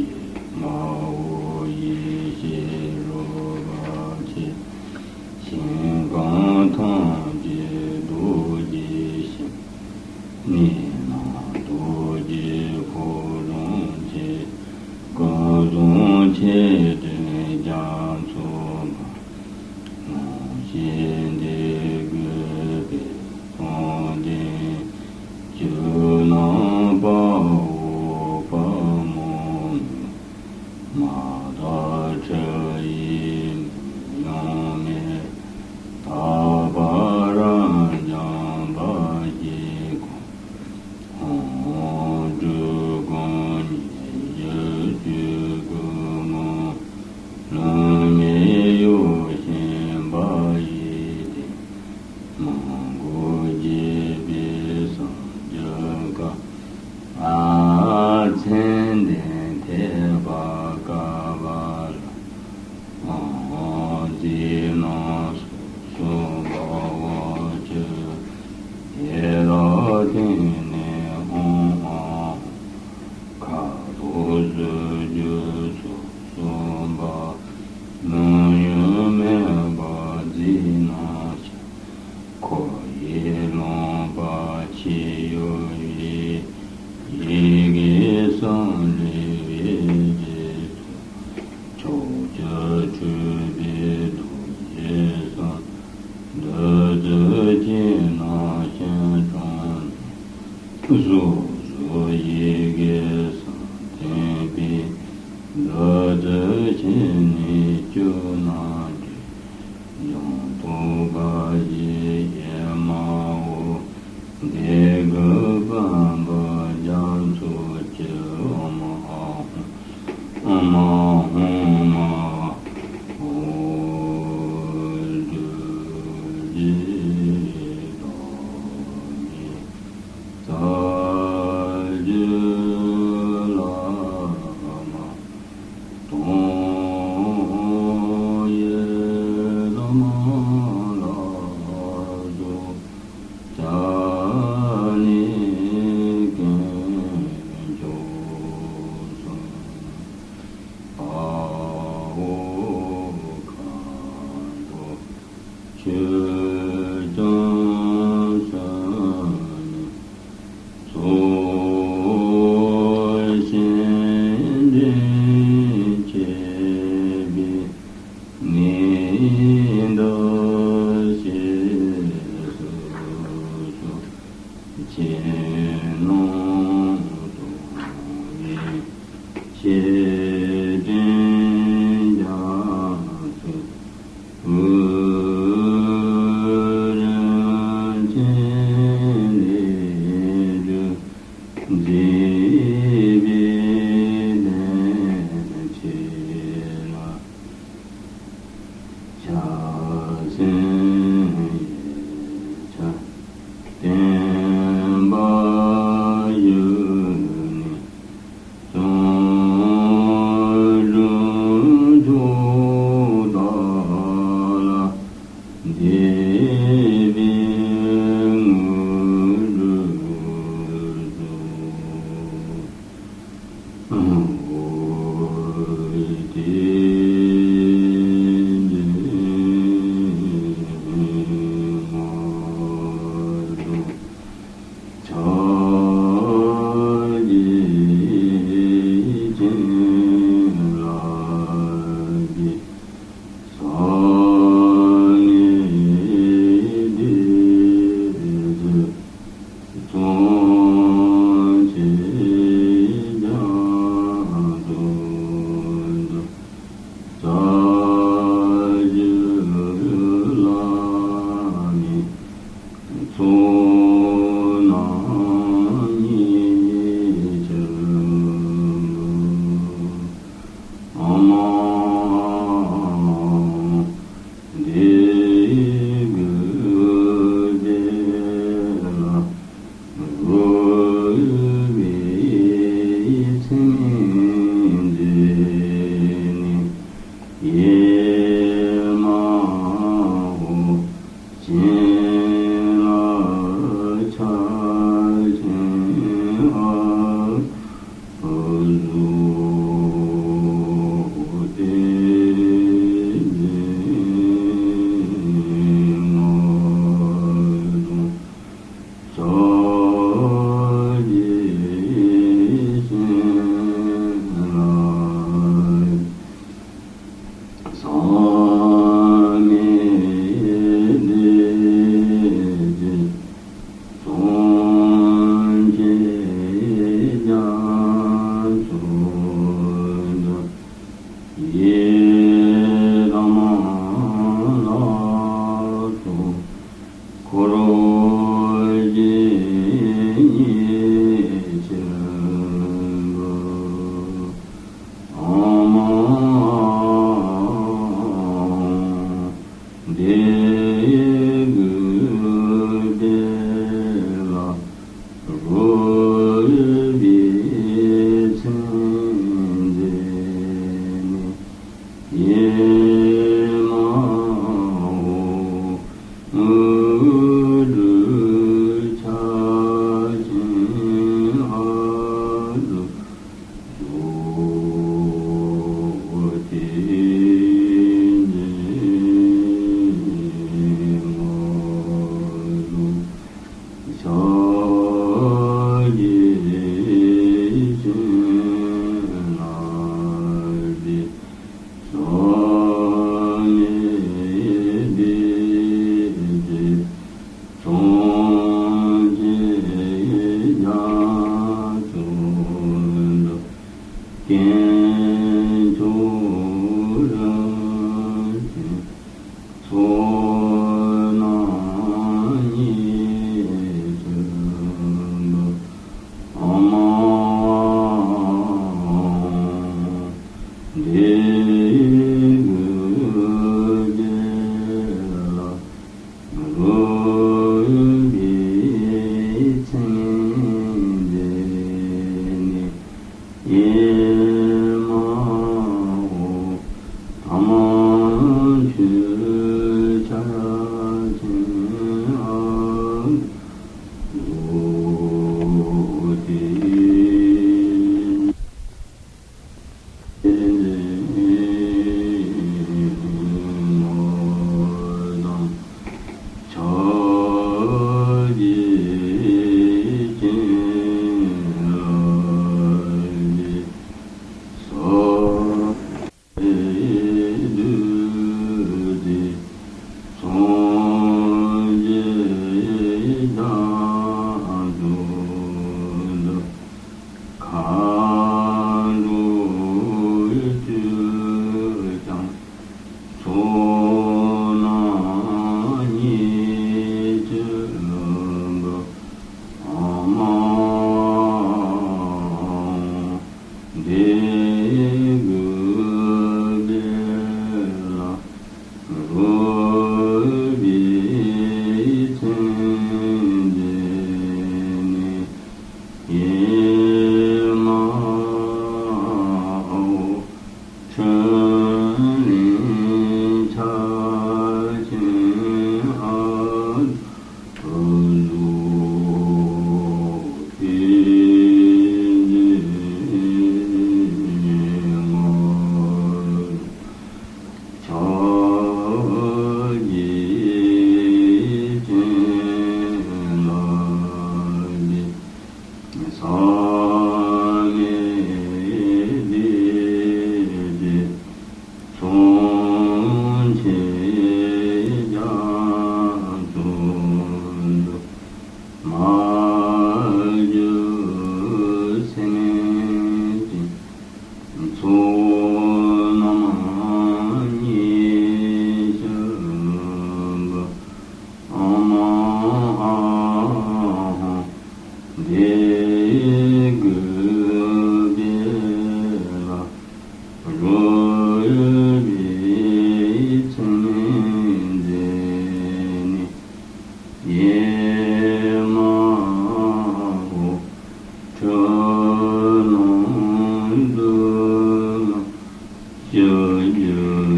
མ་འོངས་ཡེ་ཤེས་རོལ་པ་ཆེ། ཞིང་ཁམས་ཐམས་ཅད་རྡོ་རྗེ་ཞིང་། གནས་རྣམས་རྡོ་རྗེ་ཁོ་རང་ཆེ། ཀུན་བཟང་མཆེད་སྤྲིན་རྒྱ་མཚོ་འབར། ངོ་ཤེས་འདི་གུས་པས་མཚོན་ལྡན་ཆོས་རྣམས་དཔའ་བོ་དཔའ་མོ་མྱུར། མ་དག་འཁྲུལ་བའི་མིག་ཡངས་མེད། དག་པ་རབ་འབྱམས་འབར་བའི་གོང་། ཧཱུྃ་སྒྲུབ་དཀའ་ཉེ་བཞི་བཅུ་དགུ་མ། ལུས་ངན་གཡོ་ཞིང་འབར་བའི་གདན། མི་མགོ་རྒྱས་པའི་སུམ་ཅུ་རྐང་། མཚན་ལྡན་ཐེག་པ་ཀ་པཱ་ལ། དབང་རྫས་རྣམས་སོ་སོར་འབར་བར་གྱུར། ཡི་དྭགས་སྟེང་ནས་ཨོཾ་ཨཱཿཧཱུྃ། ཁ་དོག་སོགས་རྒྱུ་སོ་སོར་འབར། མིང་ཡང་མེད་པར་རྫས་རྣམས་ཤར། འཁོར་བའི་ལུང་པ་ཕྱི་གཡོ་བའི། ཡི་གེ་གསུམ་ལས་འོད་ཀྱི་ཚོགས། ཕྱོགས་བཅུར་འཕྲོས་པའི་རྡོ་རྗེ་གསུམ། བདུད་རྩི་ཆེ་རྣམས་ཤིང་དྲུང་ནས། སོ་སོར་ཡི་གེ་གསུམ་ཐིམ་པས། བདུད་རྩི་ཆེ་ནི་བཅུ་རྣམས་འདྲེས། འཇམ་ཏོག་དཀར་ཞིང་གཡེར་མ་འོད། དེ་གུག་པུས་པའི་རྒྱ་མཚོ་སྤྱི། ཨོཾ་ཨཱཿཧཱུྃ། ཨོཾ་ཨཱཿཧཱུྃ་མ་ཧཱུྃ། རྡོ་རྗེ་བདག་ཉིད་རྩ་བརྒྱུད་བླ་མ་དང་། ཡི་དམ་ལ་སོགས་སྐྱབས་གནས་དཀོན་མཆོག་གསུམ། དཔའ་བོ་མཁའ་འགྲོ་ཆོས་སྐྱོང་སྲུང་མའི་ཚོགས། བྱིན་གྱིས་ ཚོགས་རྣམས་ཉེར་བཞི་པ། ཨ་མ་ཨ་ཧོ། དེ་གུས་པས་ལ་རོལ་པའི་ཚིགས་མཛད་ནས། ཡེ་མ་ཧོ། ཁྲི་ནང་དུ་ལ་བཞུགས་གྱུར་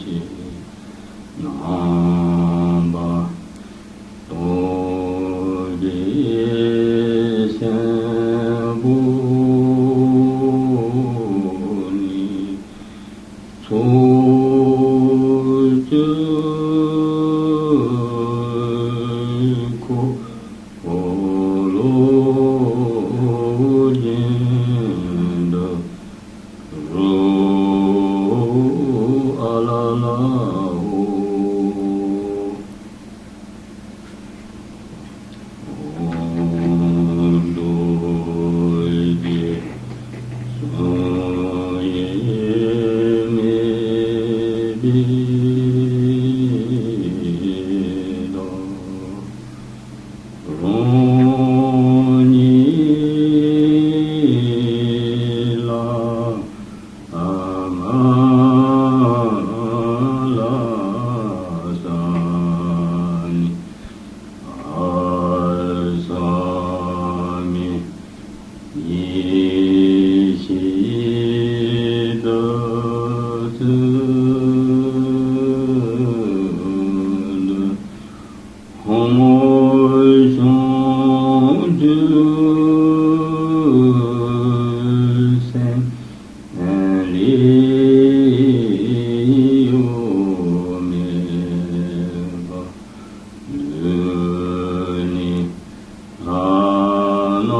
ཅིག། རྣམ་པ་སྟོང་པའི་སེམས་པོ་ནི། ཕྱོགས་བཅུའི་འཁོར་ལོ་རྒྱན་དུ་རོལ། ཨ་ལ་ལ་ཧོ། རྡོ་རྗེ་གསུང་ཡང་མེད་པའི་མདོ། རང་ཉིད་ལ་ཨ་མ་ལ་ས་ནི་ཨ་ས་མི་ཡེ་ཤེས་དུ་ཚུལ་དུ། ཧོ་མོ་བྱང་ཆུབ་སེམས་ལས་གཡོ་མེད་པ། ལུས་ནི་ལྷ་ནག་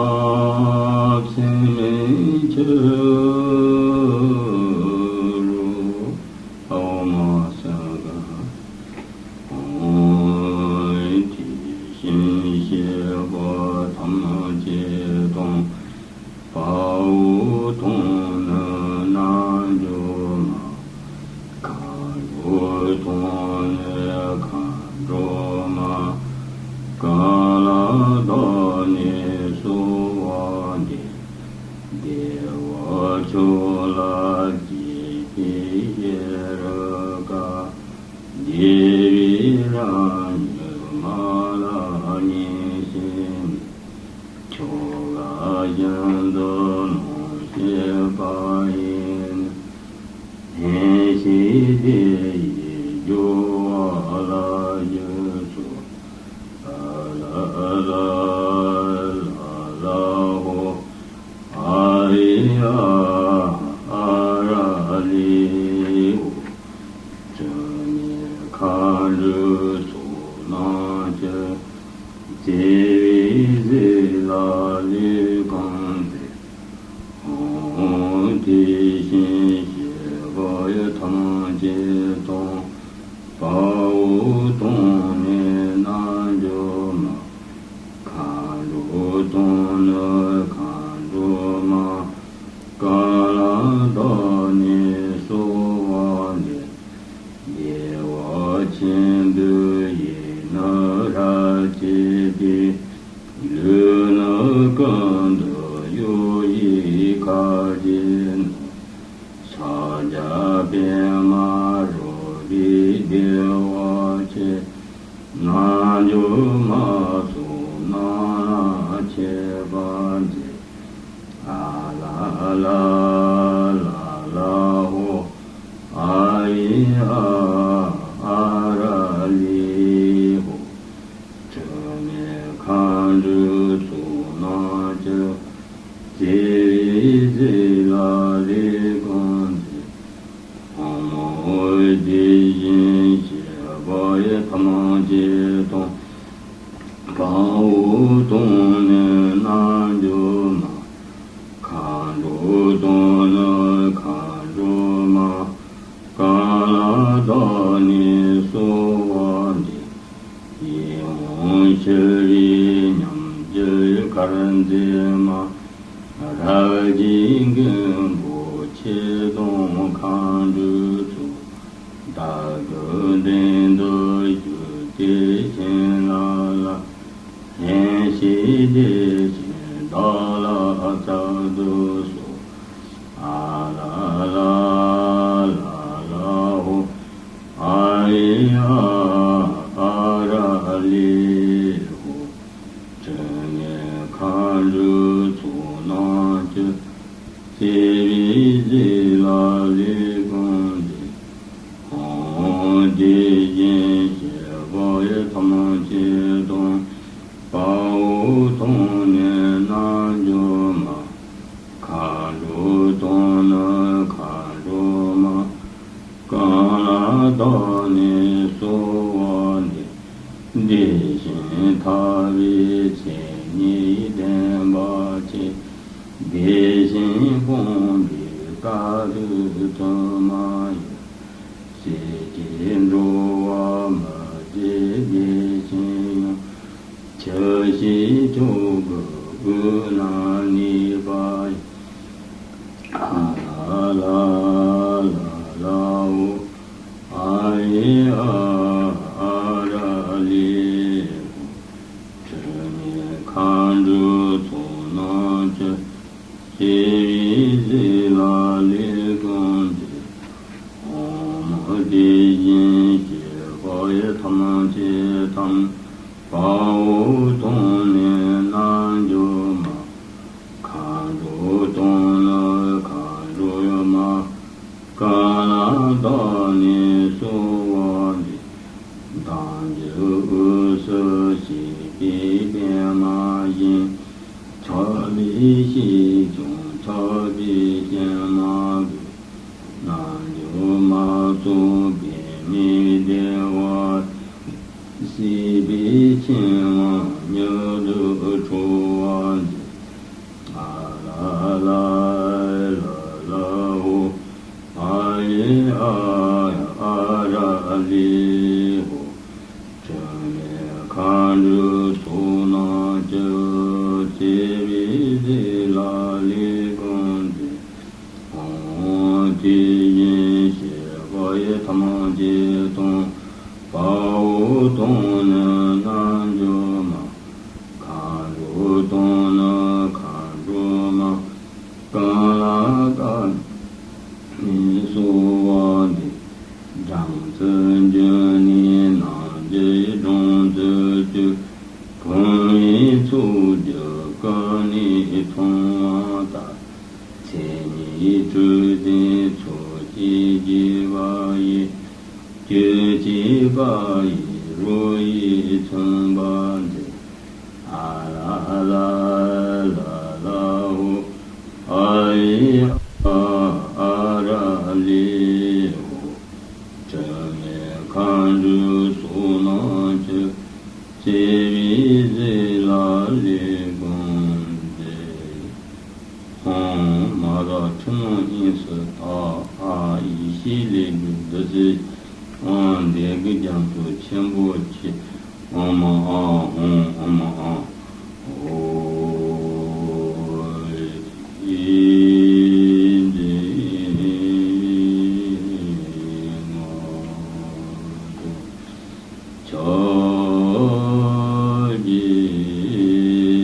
ཚེམས་ཆུ་རུ། ཨོ་མ་སཾ་ག་ཧཱ། དེ་བཞིན་གཤེགས་པ་ཐམས་ཅད་དང་། དཔའ་བོ་དང་ནི་རྣལ་འབྱོར་མ། མཁའ་འགྲོ་དང་ནི་མཁའ་འགྲོ་མ། གང་ལ་བདག་ནི་གསོལ་བ་འདེབས། བདེ་བ་མཆོག་ལ་སྐྱེས་པའི་ཤེས་རབ་དཀར། བདེ་བའི་རང་བཞིན་མ་ལ་ངེས་ཤེས་མེད། ཆོ་ག་བཞིན་དུ་ལོངས་སྤྱོད་པ་ཡིས་ནི། ལྷན་ཅིག་དེ་ཡི་སྦྱོར་བ་ལ་འཇུག་སོ། ཨ་ལ་ཨ་ལ་ཨ་ལ་ཧོ། ཨ་རི་ཨ་ཨ་ར་ལི་ཨོ། བཅོམ་ལྡན་མཁའ་འགྲོའི་ཚོགས་རྣམས་ཀྱིས། བརྩེ་བས་གཟིགས་ལ་ལུས་གང་མཛེས། ཨོ། དེ་བཞིན་གཤེགས་པ་ཐམས་ཅད་དང་། དཔའ་བོ་དང་ནི་རྣལ་འབྱོར་མ། མཁའ་འགྲོ་དང་ནི་མཁའ་འགྲོ་མ། གང་ལ་བདག་ནི་གསོལ་བ་འདེབས། བདེ་བ་ཆེན་པོའི་ཡིད་ནི་རབ་བསྐྱེད་པའི། ལུས་ནི་ཀུན་ཏུ་གཡོ་བའི་ཁ་རྗེ་ནོར། ཕྱག་རྒྱ་པདྨ་རོལ་པའི་བདེ་བ་ཆེ། རྣལ་འབྱོར་མ་སོགས་རྣམས་ལ་མཆོད་པར་མཛད། ཨ་ལ་ལ་ལ་ལ་ཧོ། ཨ་ཡེ་ཨ་ཨ་ར་ལེ་ཧོ། དྲི་མེད་མཁའ་འགྲོའི་ཚོགས་རྣམས་ཀྱིས། བརྩེ་བའི་གཟི་ལ་ལེགས་བཀང་སྟེ། ཨོཾ་དེ་བཞིན་གཤེགས་པ་ཡི་ཐམས་ཅད་དང་། དཔའ་བོ་དང་ནི་རྣལ་འབྱོར་མ། མཁའ་འགྲོ་དང་ནི་མཁའ་འགྲོ་མ། གང་ལ་བདག་ནི་གསོལ་བ་འདེབས། ཡིད་འོང་ཤེས་རིག་ཉམས་བཅས་གར་མཛད་མ། རབ་ཀྱི་མགོན་པོ་ཆེ་དང་མཁའ་འགྲོའི་ཚོགས། བདག་གི་མདུན་དུ་བཞུགས་ཏེ་བྱིན་རླབས་ལ། ལྷན་ཅིག་བདེ་ཞིང་བདག་ལ་བསྩལ་དུ་གསོལ། ཨ་ལ་ལ་ལ་ལ་ཧོ། ཨ་ཡེ་ཨ་ཨ་ར་ལེ་ཧོ། དྲི་མེད་མཁའ་འགྲོའི་ཚོགས་རྣམས་ཀྱིས། བརྩེ་བའི་གཟི་ལ་ལེགས་བཀང་སྟེ། ཨོཾ་དེ་བཞིན་གཤེགས་པ་ཡི་ཐམས་ཅད་དང་། དཔའ་བོ་དང་ནི་རྣལ་འབྱོར་མ། མཁའ་འགྲོ་དང་ནི་མཁའ་འགྲོ་མ། གང་ལ་བདག་ནི་གསོལ་བ་འདེབས། བདེ་ཞིང་ཐར་པའི་མཚན་ཉིད་ལྡན་པ་ཆེ། བདེ་ཞིང་སྤོང་བའི་དཀའ་ཐུབ་དུ་མ་ཡིན། སྲིད་ཀྱི་འགྲོ་བ་མི་བརྗེད་བདེ་ཞིང་ཡང་། ཆུ་སྐྱེས་ཁྱོད་ཀྱི་དབུས་ན་གནས་པ་ཡི། ཨ་ལ་ལ་ལ་ལ་ཧོ། ཨ་ཡེ་ཨ་ཨ་ར་ལེ་ཧོ། དྲི་མེད་མཁའ་འགྲོའི་ཚོགས་རྣམས་ཀྱིས། བརྩེ་བའི་གཟི་ལ་ལེགས་བཀང་སྟེ། ཨོཾ་དེ་བཞིན་གཤེགས་པ་ཡི་ཐམས་ཅད་དང་། དཔའ་བོ་དང་ནི་རྣལ་འབྱོར་མ། མཁའ་འགྲོ་དང་ནི་མཁའ་འགྲོ་མ། གང་ལ་བདག་ནི་གསོལ་བ་འདེབས། མདངས་ཀྱི་དབུས་སུ་གཤེགས་པའི་པདྨ་བཞིན། ཆགས་པའི་ཕྱིར་ཀྱང་ཆགས་པའི་སྐྱེལ་མ་དགོས། རྣལ་འབྱོར་མ་སོགས་པདྨའི་བདེ་བ། སྲིད་པའི་ཆེན་པོ་མྱུར་དུ་འཕྲོ་བར་མཛད། ཨ་ལ་ལ་ལ་ལ་ཧོ། ཨ་ཡེ་ཨ་ཨ་ར་ལེ་ཧོ། དྲི་མེད་མཁའ་འགྲོའི་ཚོགས་རྣམས་ཀྱིས། བརྩེ་བའི་གཟི་ལ་ལེགས་བཀང་སྟེ། ཨོཾ་དེ་བཞིན་གཤེགས་པ་ཡི་ཐམས་ཅད་དང་། དཔའ་བོ་དང་ནི་རྣལ་འབྱོར་མ། མཁའ་འགྲོ་དང་ནི་མཁའ་འགྲོ་མ། གང་ལ་བདག་ནི་གསོལ་བ་འདེབས། སྦྲང་རྩི་འབྱུང་གནས་རྣམས་ཀྱི་སྦྲང་རྩི་བཅུད། བུམ་པའི་ཚོགས་ཀྱིས་ཀུན་ནས་མཚུངས་པ་ལྟར། མཚན་ཉིད་སྤྲོས་བྲལ་ཚོགས་ཀྱི་རྒྱས་པ་ཡིས། སྐྱོད་བྱེད་པ་ཡི་རོ་ཡིས་མཚོན་པར་མཛད། ཨ་ལ་ལ་ལ་ལ་ཧོ། ཨ་ཡེ་ཨ་ཨ་ར་ལེ་ཧོ། དྲི་མེད་མཁའ་འགྲོའི་ཚོགས་རྣམས་ཀྱིས། བརྩེ་བའི་གཟི་ལ་ལེགས་བཀང་སྟེ། ཨོཾ་མ་ཧཱ་ཐུན་མོང་དབྱིངས་སུ་དག། ཨ་ཡེ་ཤེས་ལས་གྲུབ་བདུད་རྩི། ཨོཾ་བདེ་གཤེགས་རྒྱ་མཚོ་ཆེན་པོ་ཆེ། ཨོཾ་ཨཱཿཧཱུྃ་ཨོཾ་ཨཱཿཧཱུྃ། ཕྱག་རྒྱའི་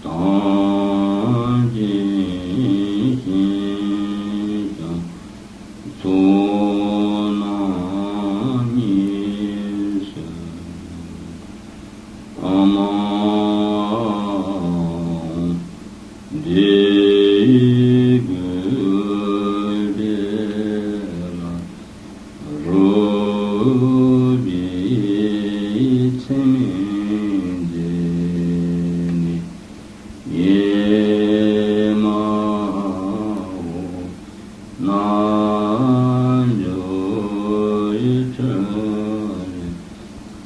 ཐམས་ཅད་ཞི་ཞིང་ཚོགས་རྣམས་ཉེར་ཞི་ཨ་མ་འདི་གུས་པས་ལ་རོལ་པའི་ཚེ་མི་མཛད་ནས། ཨེ་མ་ཧོ། རྣལ་འབྱོར་ཡི་ཁྲོད་ནས་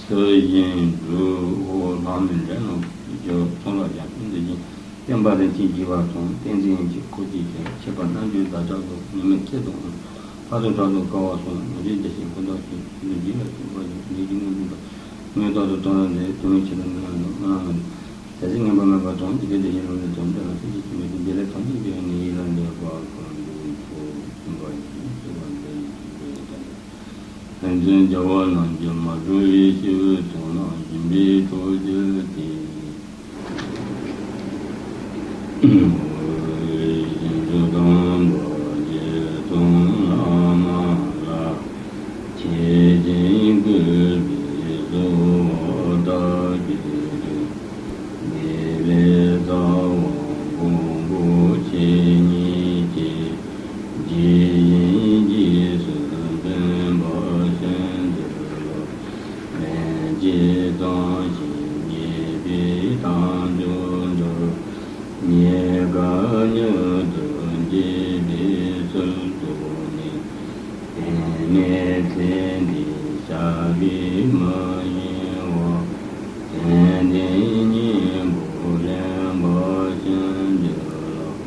ཚུལ་བཞིན་སྒྲུབ། ལྷག་མེད་འདྲེན་ལ་སྦྱོར། ཚོགས་ལ་སྦྱར་ཏེ་འདི་བཞིན་བསྟན་པ་རིན་ཆེན་རྒྱས་པ་དང་། བསྟན་འཛིན་ཡེ་ཤེས་འཁོར་བཅས་ཀྱི། མཆོད་པ་རྣལ་འབྱོར་བདག་ཅག་ཏུ། ཉེས་མེད་ཚེ་དང་ལྷ་དང་གྲགས་དང་སྐལ་བ་གསུམ། ངོ་མཚར་རྒྱ་ཆེན་ཀུན་བདག་མཆོག་ཆོས་ཀྱི་རྒྱལ་ལ་སྤྱོད་པ་ཡི། ལས་ཀྱི་དངོས་གྲུབ་དང་། དངོས་རྟགས་དང་སྟོང་ར་འདི། དུས་མིན་འཆི་བདག་མི་ལ་འགྲོ། མི་ལ་མི་འགྲོ། ཟས་ཟིན་ངན་པ་མེད་པ་དང་། འཇིག་རྟེན་དུ་ཡིད་ལ་འདས་དང་། འདྲེ་ལ་སྲིད་ཞིའི་ཕྱི་མ་སྟེ། བདེ་ལེགས་ཐམས་ཅད་འབྱུང་བའི་གནས། ཡིད་ལ་འདས་པ་ཀུན་ཏུ་འཁོར། བཙུན་པ་ཡི་སྤྱོད་པ་འདི་ཡིས་ཀུན་ཀྱང་དག། ཕན་ཚུན་བྱ་བ་ནམ་ཞིག་མ་གྲུབ་པའི། སྐྱེས་བུ་ཚང་ལ་སྦྱིན་པའི་གྲོགས་བྱེད་དེ། ཞིང་བཅུ་དང་པོ་རྗེ་བཙུན་བླ་མ་ལ། ཆེ་ཞིང་གུས་པས་གསོལ་བ་བཏབ་པའི་མཐུས། དགེ་ལེགས་རྩ་བ་མགོན་པོ་མཆེད་གཉིས་ཀྱིས། ཇི་བཞིན་རྗེས་སུ་འཛིན་པར་བྱིན་གྱིས་རློབས། ལན་གཅིག་ཙམ་ཞིག་རྙེད་པའི་དལ་འབྱོར་འདི། རྙེད་དཀའ་མྱུར་དུ་འཇིག་པའི་ཚུལ་དུ་ནི། དེང་ནས་ཚེ་འདིའི་བྱ་བའི་མི་གཡེང་བར། དེང་འདིར་སྙིང་པོར་ལེན་པར་བྱིན་གྱིས་རློབས།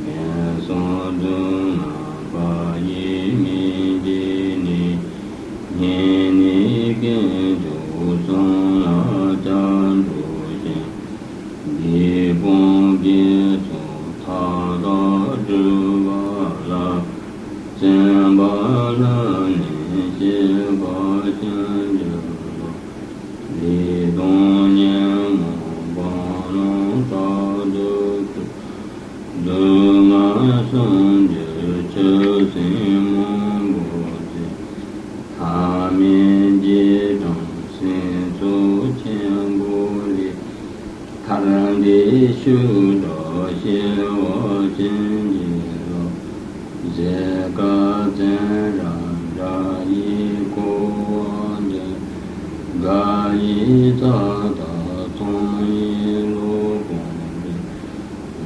ངན་སོང་སྡུག་བསྔལ་བག་ཡོད་མི་འཇིག་ནས། སྙིང་ནས་དཀོན་མཆོག་གསུམ་ལ་སྐྱབས་འགྲོ་ཞིང་། སྡིག་སྤོང་དགེ་ཚོགས་མཐའ་དག་སྒྲུབ་པ་ལ། བརྩོན་པ་ལྷུར་ལེན་བྱེད་པར་བྱིན་གྱིས་རློབས། ལས་དང་ཉོན་མོངས་བ་ལང་རྟག་ཏུ་འཁྲུགས། སྡུག་བསྔལ་གསུམ་གྱི་ཆུ་སྲིན་མང་པོ་འཛིན། ལྷ་མིན་རྗེས་འབྲང་སྲིན་ཚོགས་ཆེན་པོ་ལས། ཐར་འདོད་ཤུགས་དྲག་གཤེགས་པར་བྱིན་གྱིས་རློབས། ཟས་དཀར་བཙན་རབ་དགྲ་ཡིས་བསྐོར་བ་འདི། དགའ་བའི་རྩྭ་དག་མཐོང་བའི་བློ་སྤངས་ཏེ།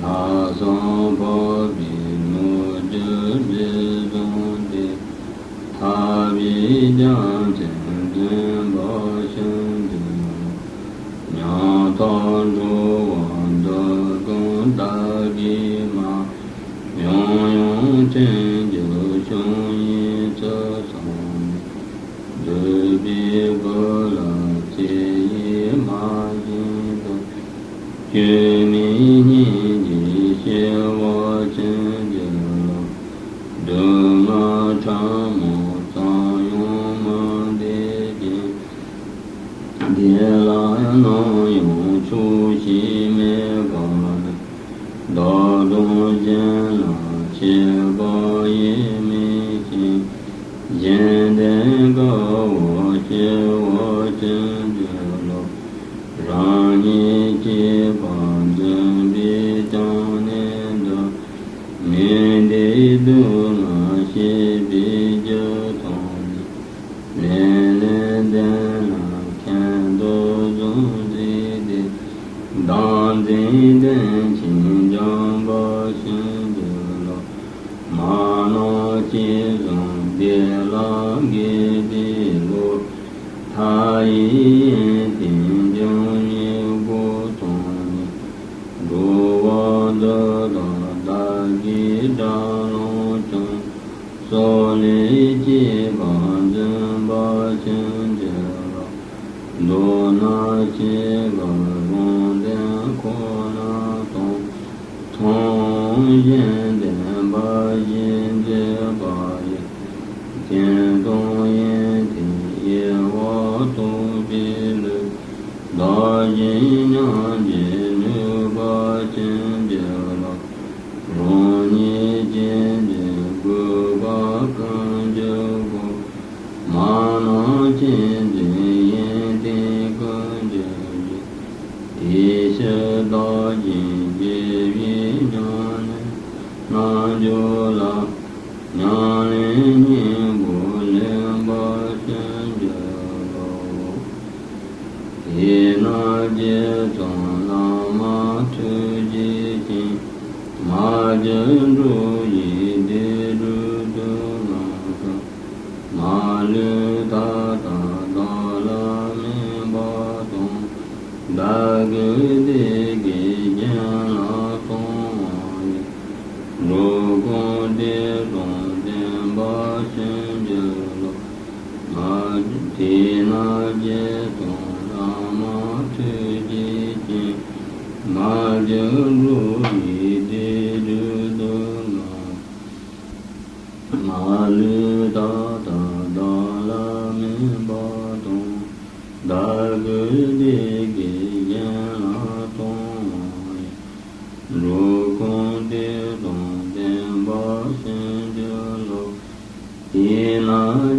ལྷག་བསམ་འཕགས་པའི་ནོར་གྱི་རྫས་བཟུང་སྟེ། ཐར་པའི་རྒྱལ་མཚན་འཛིན་པར་བྱིན་གྱིས་རློབས། ཉམ་ཐག་འགྲོ་བ་འདི་ཀུན་བདག་གིས་སྨྲ། ཡང་ཡང་ཐོས་ཀྱང་བྱུང་ཡི་ཚུལ་བཟུང་ནས། འདོད་པའི་བུ་ལ་ཚེ་ཡིས་མ་བྱིན་པར། སྐྱོན་མེད་སྙིང་རྗེས་སྐྱེ་བར་བྱིན་གྱིས་རློབས། སྡུག་བསྔལ་ཕྲ་མོ་ཙམ་ཡང་མི་འདོད་ཅིང་། བདེ་ལ་ནམ་ཡང་ཆོག་ཤེས་མེད་པ་ནི། བདག་དང་གཞན་ལ་ཁྱད་པར་ཡེ་མེད་ཅིང་། གཞན་དོན་དཀའ་བར་སྐྱེ་བར་བྱིན་གྱིས་རློབས། རང་ཉིད་གཅེས་པར་འཛིན་པའི་བྱང་གནས་འདི། མི་འདོད་སྡུག་བསྔལ་ཞི་བའི་རྒྱུ་དང་ནི། ལེན་ལེན་ལྡན་ལ་ཁེན་ཏོག་བཟུང་མཛད་དེ། བདག་འཛིན་གདོན་བཞིན་འཇོམས་པར་བྱིན་གྱིས་རློབས། མ་ནིང་གཅེས་བཟུང་བདེ་ལ་དགའ་བའི་བློ། མཐའ་ཡས་ཡོན་ཏན་འབྱུང་བའི་སྒོ་དང་ནི། འགྲོ་བ་འདི་དག་བདག་གིས་དགྲར་ལོངས་ཀྱང་། སྲོག་ལས་གཅེས་པར་འཛིན་པར་བྱིན་གྱིས་རློབས། མདོར་ན་སྐྱེ་བོ་དགོངས་ལྡན་ཁོ་ན་དང་། མཐོང་གཞན་བདེན་པ་བཞི་མཛད་པ་ཡི། རྒྱན་དང་ཡོན་ཏན་དབྱེ་བ་རྟོགས་པའི་ལུགས། བདག་གཞན་མཉམ་བརྗེའི་ནུས་པ་ཅན་གྱི་བློ། རང་ཉིད་ཅན་གྱི་གུས་པ་ཀུན་གྱི་སྒོ། མ་ནམ་ཅན་གྱི་ཡོན་ཏན་ཀུན་གྱི་རྒྱུ། དེ་ཕྱིར་བདག་གཞན་བརྗེ་བའི་ཉམས་ལེན་རྣལ་འབྱོར་ལ། ཉམས་ལེན་སྙིང་པོ་ལེན་པར་བྱིན་གྱིས་རློབས། དེས་ན་རྗེ་བཙུན་བླ་མ་ཐུགས་རྗེ་ཅན། མ་གྱུར་འགྲོ་བའི་བདེ་སྒྲུབ་སྡུག་བསྔལ་ཀུན། མ་ལུས་ད་ལྟ་བདག་ལ་སྨིན་པ་དང་། བདག་གི་བདེ་དགེ་གཞན་ལ་གཏོང་བ་ཡི། འགྲོ་ཀུན་བདེ་དང་ལྡན་པར་བྱིན་གྱིས་རློབས། དེས་ན་རྗེ་བཙུན་བླ་མ་ཐུགས་རྗེ་ཅན། མ་གྱུར་འགྲོ་བའི་བདེ་སྒྲུབ་སྡུག་བསྔལ། མ་ལུས་ད་ལྟ་བདག་ལ་སྨིན་པ་དང་། བདག་གི་བདེ་དགེ་གཞན་ལ་གཏོང་བ་ཡི། འགྲོ་ཀུན་བདེ་དང་ལྡན་པར་བྱིན་གྱིས་རློབས། དེས་ན་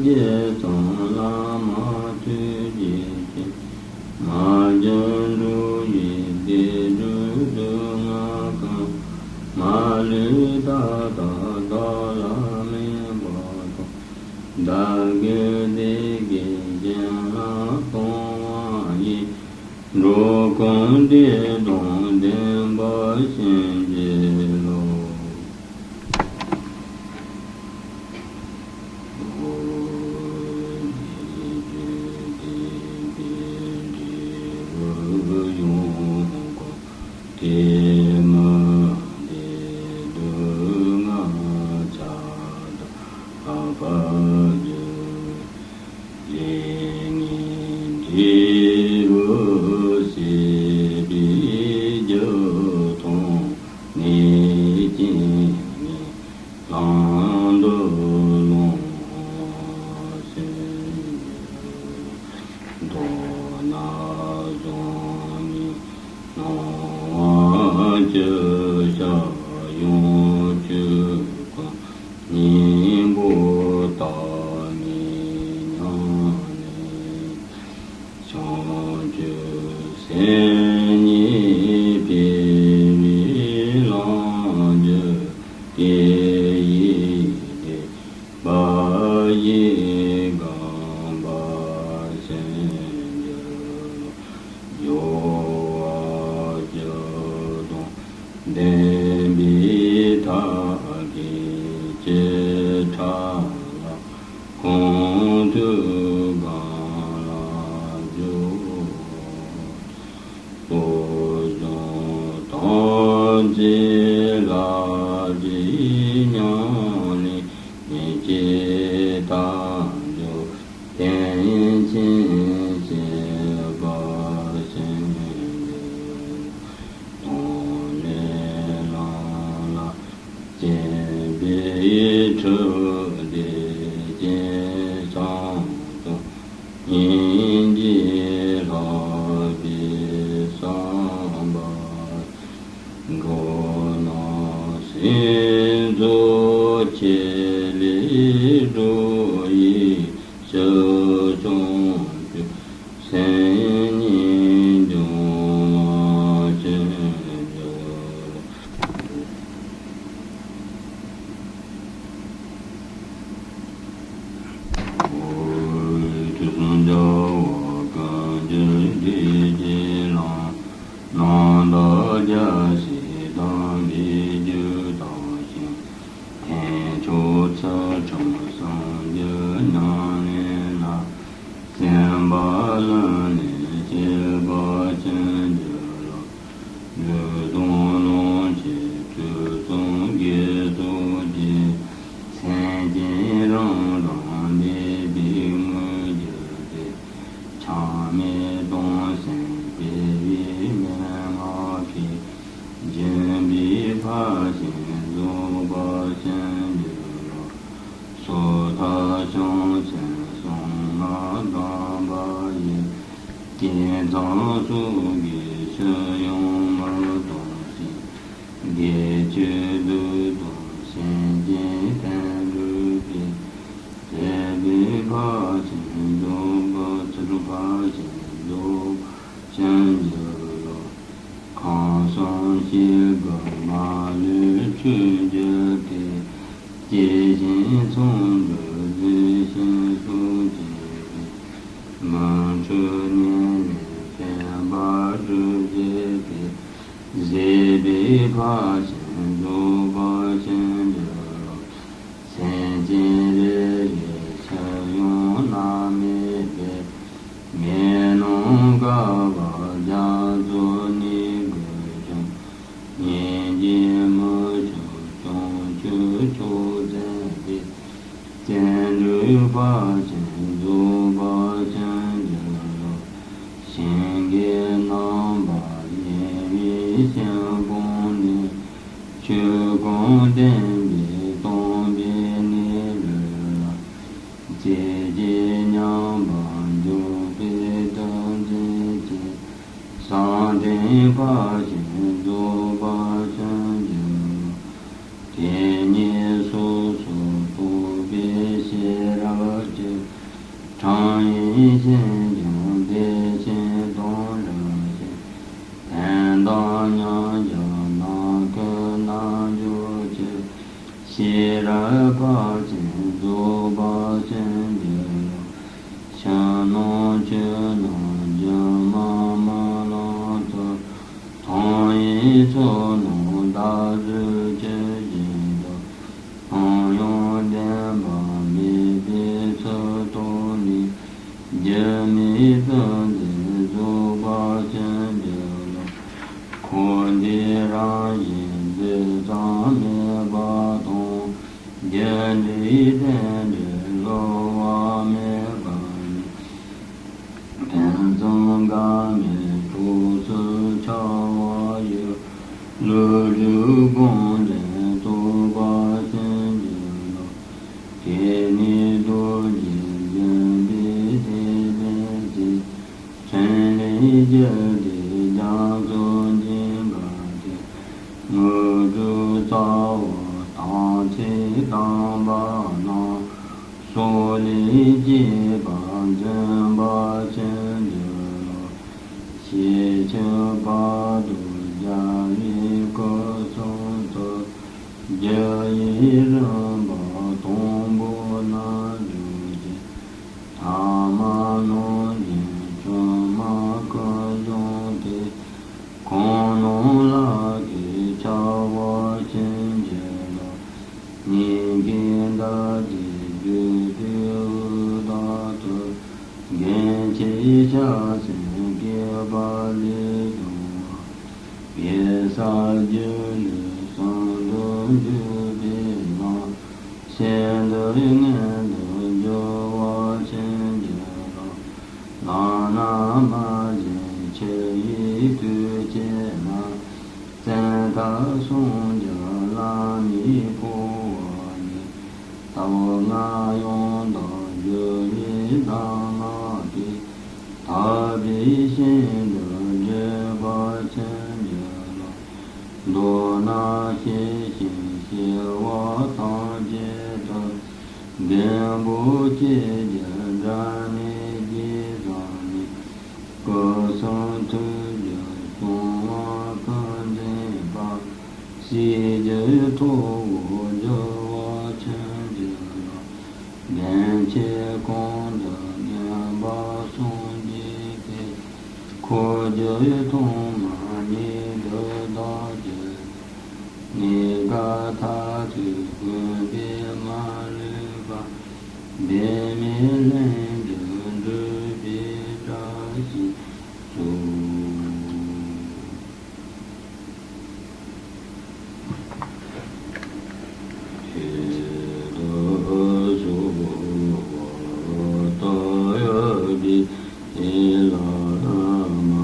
རྗེ་བཙུན་བླ་མ་ཐུགས་རྗེ་ཅན། མ་གྱུར་འགྲོ་བའི་བདེ་སྒྲུབ་སྡུག་བསྔལ་ཀུན། མ་ལུས་ད་ལྟ་བདག་ལ་སྨིན་པ་དང་། བདག་གི་བདེ་དགེ་གཞན་ལ་གཏོང་བ་ཡི། འགྲོ་ཀུན་བདེ་དང་ལྡན་པར་བྱིན་གྱིས་རློབས། ལས་ངན་འབྲས་བུ་སྲིད་པའི་རྒྱུ་མཐོང་ནས་རྐྱེན་ངན་ལམ་དུ་ལོངས་ཟིན། མདོར་ན་གཟུགས་ནས་སྣང་བ་བཅུ་ཞག་ཡོངས་བཅུ་ཀུན། སྙིང་པོ་བརྟགས་ནས་མཉམ་ལས། བྱང་ཆུབ་སེམས་ཉིད་འཕེལ་བའི་ལམ་རྒྱུད་དེ་ཡི་བདེ། འབའ་ཞིག་གང་བར་བྱིན་གྱིས་རློབས། སྦྱོར་བ་བཅུ་དང་ལྡན་པའི་ཐབས་མཁས་ཀྱི་ཕྲ་ལ། ཁོང་དུ་གང་ལ་འཇུག། སྤོབས་བཟང་ཐམས་ཅད་ལ་རྗེས་མཉམ་ལས། ཉེས་བྱས་དལ་འབྱོར་ཐེག་ཆེན་སྤྱད་པར་བྱིན་གྱིས། དང་ལས་ལམ་ལ་སྤྱད་པའི་ཁྲིད་དེ་སྤྱན་ཆབ་ཏུ། སྙིང་རྗེ་ལྷག་པའི་བསམ་པ། འགྲོ་རྣམས་སྲིད་མཚོ་ཆེ་ལས་སྒྲོལ་བའི་ཕྱིར་བྱང་ཆུབ་སེམས་ཉིད་འབྱུང་བར་བྱིན་གྱིས་རློབས། ཨོ། དུས་གསུམ་རྒྱལ་བ་ཀུན་གྱི་སྲས་ཀྱི་ལམ། རྣམ་དག་རྒྱལ་སྲས་དམ་པའི་རྒྱུད་དང་མཚུངས། ཐེག་མཆོག་ ལ་སོགས་ཀྱི་ཕྱིར་ཡང་མི་གཏོང་ཞིང་། དགེ་ཆོས་སྡུད་དང་སེམས་ཅན་ཕན་སྒྲུབ་པའི། དད་པའི་ཕར་ཕྱིན་རྫོགས་པ། ཚུལ་ཁྲིམས་ཕར་ཕྱིན་རྫོགས་པ་ཕྱིར་འགྱུར་རོ། ཁམས་གསུམ་གཤིས་ཀྱི་མ་ལུས་འཁྲུད་གྱུར་ཏེ། སྐྱེ་ཞིང་འཚོ་འགྲོ་རྫོགས་ཤིང་སུ་སྐྱེ་བའི། མི་འཁྲུལ་ཉེར་ལེན་ཕན་པར་སྒྲུབ་བྱེད་པའི། བཟོད་པའི་ཕར་ཕྱིན་རྫོགས་པ་ཕྱིར་འགྱུར་རོ། སེམས་ཅན་རེ་རེའི་ཕྱིར་ཡང་བླ་མེད་པའི། མེ་ལོང་དཀར་པོ་རྒྱ་མཚོ་ནི་གོས་ཀྱང་། སྙིང་རྗེ་མི་ཆགས་བྱང་ཆུབ་མཆོག་མཛད་པའི། བརྩོན་འགྲུས་ཕར་ཕྱིན་རྫོགས་པ་ཕྱིར་འགྱུར་རོ། ཞིང་གི་རྣམ་པར་གཡེང་བའི་ཞིང་ཁམས་ནས། ཆོས་ཁམས་བསྟན་པའི་སྟོང་པའི་གནས་ལུགས་ལ། རྩེ་གཅིག་མཉམ་པར་འཇོག་པའི་ཐུགས་བརྩེ་ཅན། བསམ་གཏན་ཕར་ཕྱིན་རྫོགས་པ་ཕྱིར་འགྱུར་རོ། དེ་ཉིད་སོ་སོར་རྟོག་པའི་ཤེས་རབ་ཀྱིས། ཕྲང་ཡིན་ཕྱིན་ཀྱང་དེ་བཞིན་སྟོང་རབ་ཤེས། དོན་དམ་མཉམ་གཞག་ནམ་མཁའི་རྣལ་འབྱོར་གྱིས། ཤེས་རབ་ཕར་ཕྱིན་རྫོགས་པ་ཕྱིར་འགྱུར་རོ། ཕྱི་ནང་ཆོས་རྣམས་སྒྱུ་མ་རྨི་ལམ་དུ། མཐོང་ཡིན་ཚོར་རྣམས་བདག་རྫུས་ཇི་བཞིན་དུ། སྣང་ཡང་བདེན་པ་མེད་པའི་ཚུལ་རྟོགས་ནས། སྒྱུ་མའི་ཕུང་འདི་རྫོགས་པ་ཕྱིར་འགྱུར་རོ། འཁོར་འདས་རང་བཞིན་རྫས་ཙམ་མེད་པ་དང་། རྒྱུ་འབྲས་རྟེན་འབྲེལ་གཟོ་བ་མེད་པ་ཉིད། ཕུན་སུམ་འགལ་མེད་གྲོགས་སུ་འཆར་བ་ཡི། ལུགས་གྲུབ་སྒོམ་ལྡན་རྟོགས་པ་ཕྱིར་འགྱུར་རོ། དེ་ནས་རྡོ་རྗེ་འཛིན་པའི་ཐེག་པའི་ཚེ། ཕྲིན་ལས་རྒྱུད་སྡེ་རྒྱ་མཚོ་འཇིགས་པ་སྟེ། དངོས་གྲུབ་རྩ་བ་དམ་ཚིག་དམ་པ་རྣམས། སྲོག་ལས་གཅེས་པར་འཛིན་པ་ཕྱིར་འགྱུར་རོ། ཤེས་ཕྱིར་བར་དོ་རྒྱལ་བའི་སྐུ་གསུང་ཐོས། རྒྱུ་ཡི་རིམ་པ་དང་པོ་རྣལ་འབྱོར་གྱི། ཐ་མ་སྣང་བཞིན་ཆུང་མ་ཀུན་བཟུང་སྟེ། གང་སྣང་ལ་གི་འཆར་བ་ཕྱིར་འགྱུར་རོ། སྙིང་གའི་འདབ་བརྒྱད་བརྗོད་པའི་དབུས་དག་ཏུ། རྒྱན་ཆས་ཕྱག་མཚན་བསྐལ་པ་ལས་བྱུང་བ། གེ་སར་སྒྱུ་ལུས་གསུམ་དུ་འགྱུར་བའི་ལམ། གསེར་འདུལ་མངོན་དུ་གྱུར་པ་ཕྱིར་འགྱུར་རོ། ལག་ན་མ་བཞེས་ཕྱི་ཡི་དུས་བྱེད་མ། བཙན་ཐབས་སྲུང་རྒྱུ་བླ་མའི་འཁོར་བ་ཉིད། ལྟ་བ་ལྔ་ཡང་དག་འགྱུར་བའི་གདམས་ངག་གིས། དག་པའི་ཞིང་དུ་བགྲོད་པ་ཕྱིར་འགྱུར་རོ། མདོར་ན་ཤེས་ཤིང་ཤེས་པ་ཐམས་ཅད་དུ། མགོན་པོ་སྐྱེ་རྒྱུ་འབྲས་ནི་རྒྱས་བསམ་ནས། སྐུ་གསུང་ཐུགས་ཀྱི་གསང་བ་ཀུན་འཛིན་པ། སྲིད་རྒྱུད་ཐོབ་པར་འགྱུར་བ་ཕྱིར་འགྱུར་རོ། རྒྱན་ཆས་གོང་དུ་བསྣན་པ་གསུམ་གྱིས་ཏེ། འཁོར་སྒྱུར་ཐོག་མ་ཉིད་དུ་བདག་གྱུར་ཏེ། གནས་སྐབས་མཐར་ཐུག་དགོངས་པས་མ་ལུས་པ། འབད་མེད་ལྷུན་གྱིས་གྲུབ་པའི་བཀྲ་ཤིས་སྩོལ། ཁྱེད་དང་ཕྱོགས་པ་ཡ་གི་བླ་མ།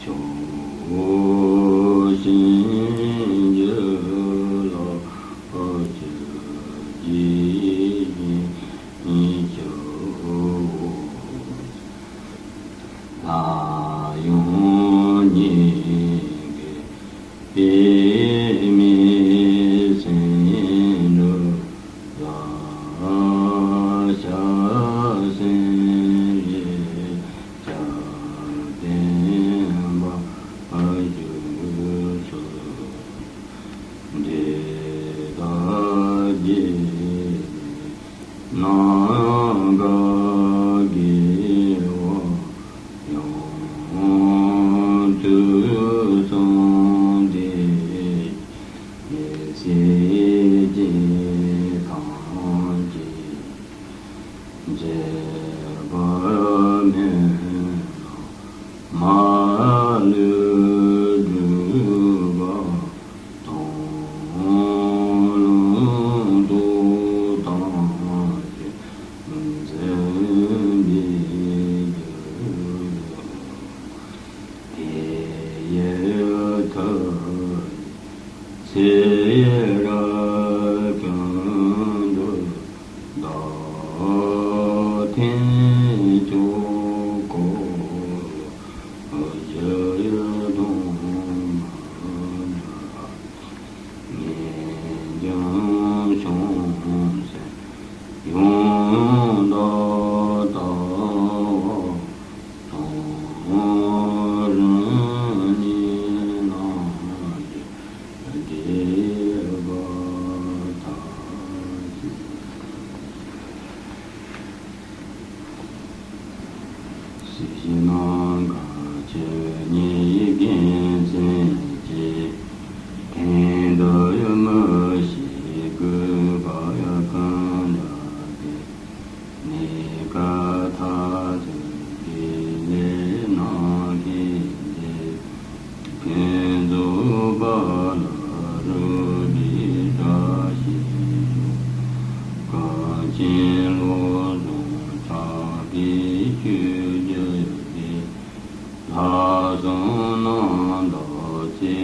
ཕྱོགས་བཅུའི་ལ་ཕྱག་རྒྱའི་ཞིང་ཁྱབ། ཡང་སྙིང་གི་པདྨའི་སེང་འབྲུག་ལ། ཤ་སེང་རི་བྱ་བརྟན་པ་བཞུགས་སུ། འདི་དག་རྗེས་ནས་ནམ་མཁའ་དགེ་བ་ཡང་དུ་སོང་སྟེ། སྲིད་ཞིའི་ཐང་ཆེན་མཛེས་པ་མེ་ལ་མ་ལུས་སྒྲུབ་པ་དང་། ལུང་རྟོགས་ཐམས་ཅད་འཛིན་པའི་རྒྱུ། དེ་ཡི་མཐུ་ཡིས་ཚེ་རབས་ཀུན་ཏུ་བདག་ཐེག་མཆོག་གོ་འཕང་གཞི་དང་མ་ཉམས་པ། ངེས་འབྱུང་བྱང་སེམས་ཡང་དག་ལྟ་བ་དང་། རང་ཉིད་ལ་བདེ་བ་ཐམས་ཅད། སྲིད་ཞིའི་ནམ་མཁའ་ཆོས་ཉིད་རྒྱལ་མཚན་གྱི། དོན་དུ་མི་ཤེས་གུས་པ་ཀུན་བརླག་སྟེ། གནས་སྐབས་མཐར་ཐུག་དགེ་ལེགས་རྣམ་མཁྱེན་ཏེ། ཕུན་ཚོགས་པ་ལ་རོལ་པའི་བཀྲ་ཤིས་ཤོག། གངས་ཅན་བློ་བཟང་གྲགས་པའི་ཆོས་བརྒྱུད་དེ། ལྷག་བསམ་རྣམ་དག་ཚེ་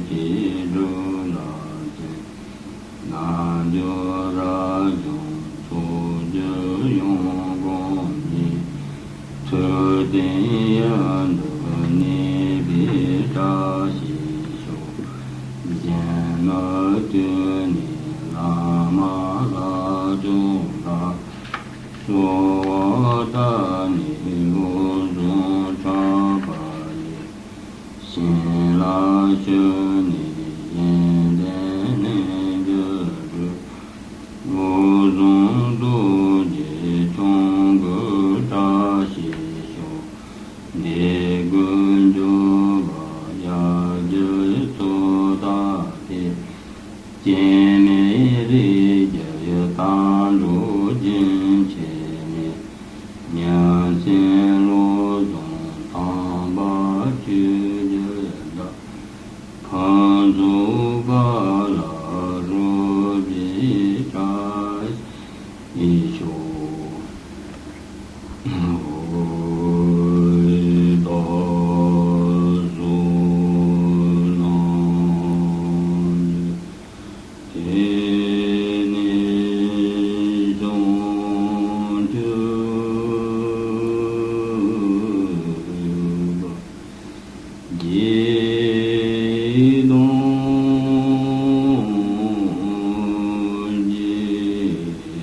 གཅིག་སྒྲུབ་ལ་བརྩོན། རྣལ་འབྱོར་རབ་འབྱམས་ཚོགས་བརྒྱད་ཡང་བསྐང་ནས། ཐུབ་བསྟན་ཡུལ་དུ་གནས་པའི་བཀྲ་ཤིས་ཤོག། གཞན་མི་བསྟེན་ནས་བླ་མ་ལྷ་མཆོག་ལ། གསོལ་བ་བཏབ་ནས་བློ་བཟང་གྲགས་པ་ཡི། བྱིན་རླབས་ཞུས་ནས་གཞན་དོན་ལྷུན་གྱིས་གྲུབ། བློ་བཟང་རྡོ་རྗེ་འཆང་གི་བཀྲ་ཤིས་ཤོག། འདས་དགོས་འབྱོར་པ་ཡར་རྒྱས་ཚོགས་བདག་སྟེ། སྐྱེ་མེད་རིགས་ཀྱི་དལ་འགྲོ་རྒྱུན་ཆད་ནས། ཉིན་མཚན་བློ་བཟང་དམ་པ་ཆོས་བརྒྱུད་བདག། ཕུན་ཚོགས་པ་ལ་རོལ་པའི་བཀྲ་ཤིས་ཤོག། ཨོ། ད་གཟོད་ནམ་ཉིད་དེ་ནས་བྱང་ཆུབ་པ། རྒྱས་དང་རྒྱས་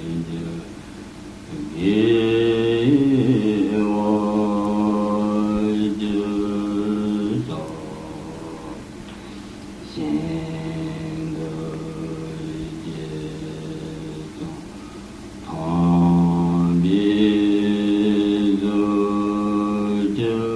བརྒྱད་དགེ་བ་བཅུ་རྩ། ཤིན་ཏུ་རྒྱས་དང་ཐམས་ཅད་གཟུགས་ཀྱི་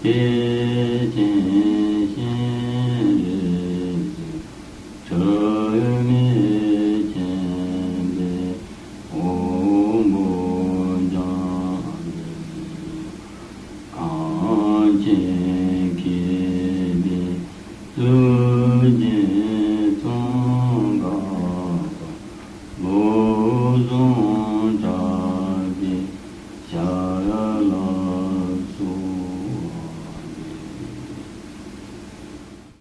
ཀྱེ།